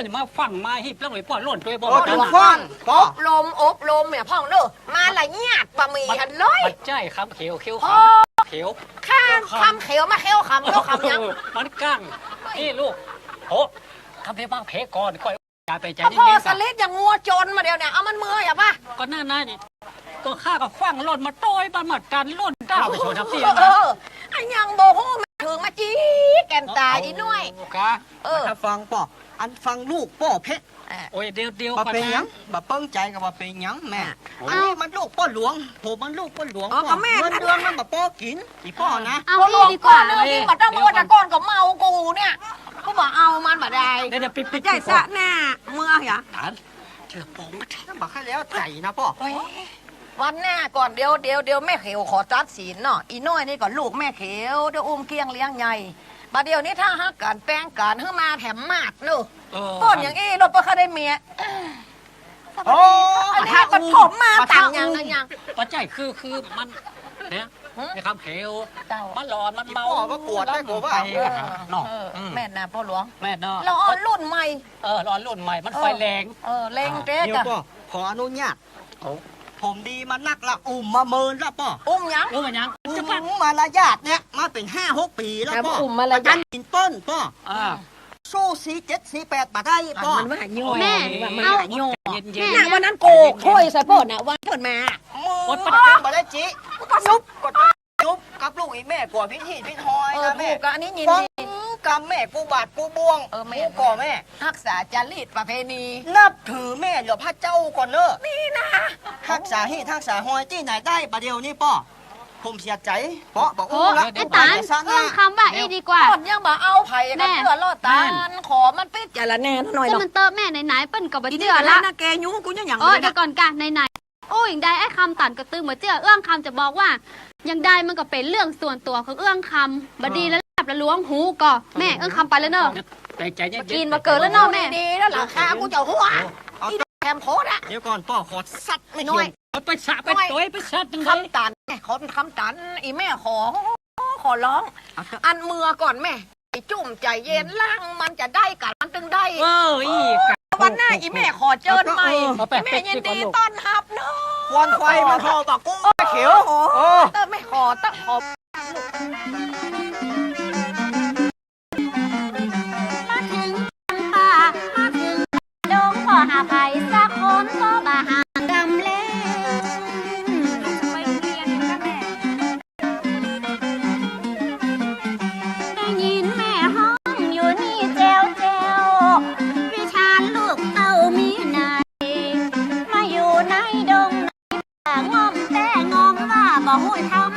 ย มาฟังมาฮิบเรื่องไอ้ป้อหล่นตัวบ่ ป้อหลวง ตัน ฟัง ป้อ อบรม อบรมเนี่ยพ่องเด้อ มาละเยียดบ่มีหันเลย บ่ใจ้คำเขียว เขียว โอ้ คำเขียว ข้า คำเขียวมาเขียวคำ เขียวคำหยัง เออ มันกั้ง นี่ลูก โอ้ คำเขียวบางเพก่อน ค่อย อย่าไปใจ ก็พ่อ เย็นๆ สลิดอย่างงัวจนมาเดี๋ยวเนี่ย เอามันเมืออย่าปะ ก็นั่นนะนี่ ก็ข้าก็ขว้างหล่นมาโต้ย มันมาตันหล่นดาวไปโชว์ทักซี่ เออ อันยังบ่ฮู้มาถึงมาจี้แก่นตายอีน้อย กะ เออ ถ้าฟังป้อ อันฟังลูกป้อเพะ อ่ะ โอ้ย เดี๋ยวๆ บ่เป็นหยัง ก่อนนะ บ่เปิ้งใจก็บ่เป็นหยังแม่ อ่ะ อันนี้มันลูกป้อหลวง ผมมันลูกป้อหลวง อ๋อ ป้อ ก็แม่ เงินเดือนมันบ่ป้อกิน อีป้อนะ เอา เอา อีกดีกว่า เรื่องนี้บ่ต้องมาว่าแต่ก่อนก็เมากูเนี่ย กูบ่เอามันบ่ได้ เดี๋ยวๆ ปิดๆ ใจ ปิดๆ สะหน้าเมือหยัง ตัน เชื่อปองมาเถอะ บ่ค่อยแล้วใจนะป้อ โอ้ย วันหน้าก่อน เดี๋ยว เดี๋ยว เดี๋ยวแม่เขียวขอตัดสินเนาะ อีน้อยนี่ก็ลูกแม่เขียว เดี๋ยวอุ้มเคียงเลี้ยงใหญ่ บัดเดี๋ยวนี้ถ้าฮักกันแป้งกัน หื้อมาแถมมาดเนอะ เออ ป้อนอย่างอี้ รถป้อข้าได้เมีย โอ้ อันนี้ ปะทะ ปฐมมา ปะทะ ต่างอย่าง อู้ ต่างอย่าง บ่ใจ้ คือ คือมัน เนี่ย หือ ในคำเขียว เจ้า มันร้อน มันเมา อีป้อก็กวดได้กว่าว่า ไปกันนะ เนาะ เออ อืม แม่นนะป้อหลวง แม่นเนาะ เราอ่อนรุ่นใหม่ เออ ร้อนรุ่นใหม่ มัน เออ ไฟแรง เออ แรง อ่า เต๊ก เดี๋ยว อะ ป้อ ขออนุญาต โอ้ ผมดีมานักละ อุ้มมาเมินละป้อ อุ้มหยัง อุ้มมาหยัง อุ้มมารยาทเนี่ย มาเป็นห้าหกปีแล้วป้อ อุ้มมารยาท อาจารย์กินต้นป้อ อ่า สู้สี่เจ็ดสี่แปดบ่ได้ป้อ มันว่าย่อ แม่ มันว่าย่อ เย็นๆ น่ะ วันนั้นโกกถ้วยใส่เพิ่นน่ะ วันเพิ่นมา มือ โอ๊ย มันบ่ได้จิ ก็ยุบ ก็ยุบกับลูกอีแม่กลัวพิษหีดพิษหอย เออ นะแม่ ถูก อันนี้ยินดี ฟังกำแม่กูบาดกูบ่วง เออ แม่ กูก่อแม่ รักษาจารีตประเพณี นับถือแม่เหลือพระเจ้าก่อนเนอะ นี่นะ รักษาหีดรักษาหอยที่ไหนได้ประเดี๋ยวนี้ป้อ ผมเสียใจ ป้อบอก โอ้ อู้ละ ไอ้ตัน เดี๋ยว เดี๋ยว เรื่องคำว่าอี้ดีกว่า ก่อนยังบ่เอาไผกัน แม่ เพื่อรอดตัน ขอมันพิจารณาหน่อย แต่ เนาะ มันเติมแม่ไหนๆ เปิ้นก็บ่เจื้อละ อีนี่ก็แล้วนะ แกยุ้งกูยังหยัง โอ้ เลยนะ เดี๋ยวก่อนกะ ไหนๆ โอ้ อย่างใดไอ้คำตันก็ตึงบ่เจื้อ เอื้องคำจะบอกว่า อย่างใดมันก็เป็นเรื่องส่วนตัวของเอื้องคำ บ่ดีแล้ว หลับแล้วหลวงหูก่อ แม่ เอื้องคำไปแล้วเนอะ แต่ใจเย็นๆ กินมาเกิดแล้วเนอะแม่ ดีแล้วหลังคากูจะหัว เอา อีแถมโคตรอะ เดี๋ยวก่อนป้อขอซัดไม่ น้อย เอาไปสะไป น้อย โตยไปซัดจังเลย คำตัน แม่ขอคำตัน อีแม่ขอ ขอร้อง เอาเถอะ อันเมือก่อนแม่ ไอ้จุ่มใจเย็นล่างมันจะได้กันมันตึงได้ เออ อีกอะ วันหน้าอีแม่ขอเจิญใหม่ เอาไป แม่ยินดีต้อนรับเนอะ ควันไฟมันห่อปากกุ้งเขียว โอ้ เออ เออ แม่ขอ ต้องขอ มาถึงป่า มาถึงดง บ่หาไผสักคน ก็บ่ห่างดำเล ได้ยินแม่ฮ้องอยู่นี่แจ้วแจ้ว วิชาญลูกเต้ามีไหน มาอยู่ในดงในป่า ง่อมแต่ง่อมว่าบ่ฮู้ธรรม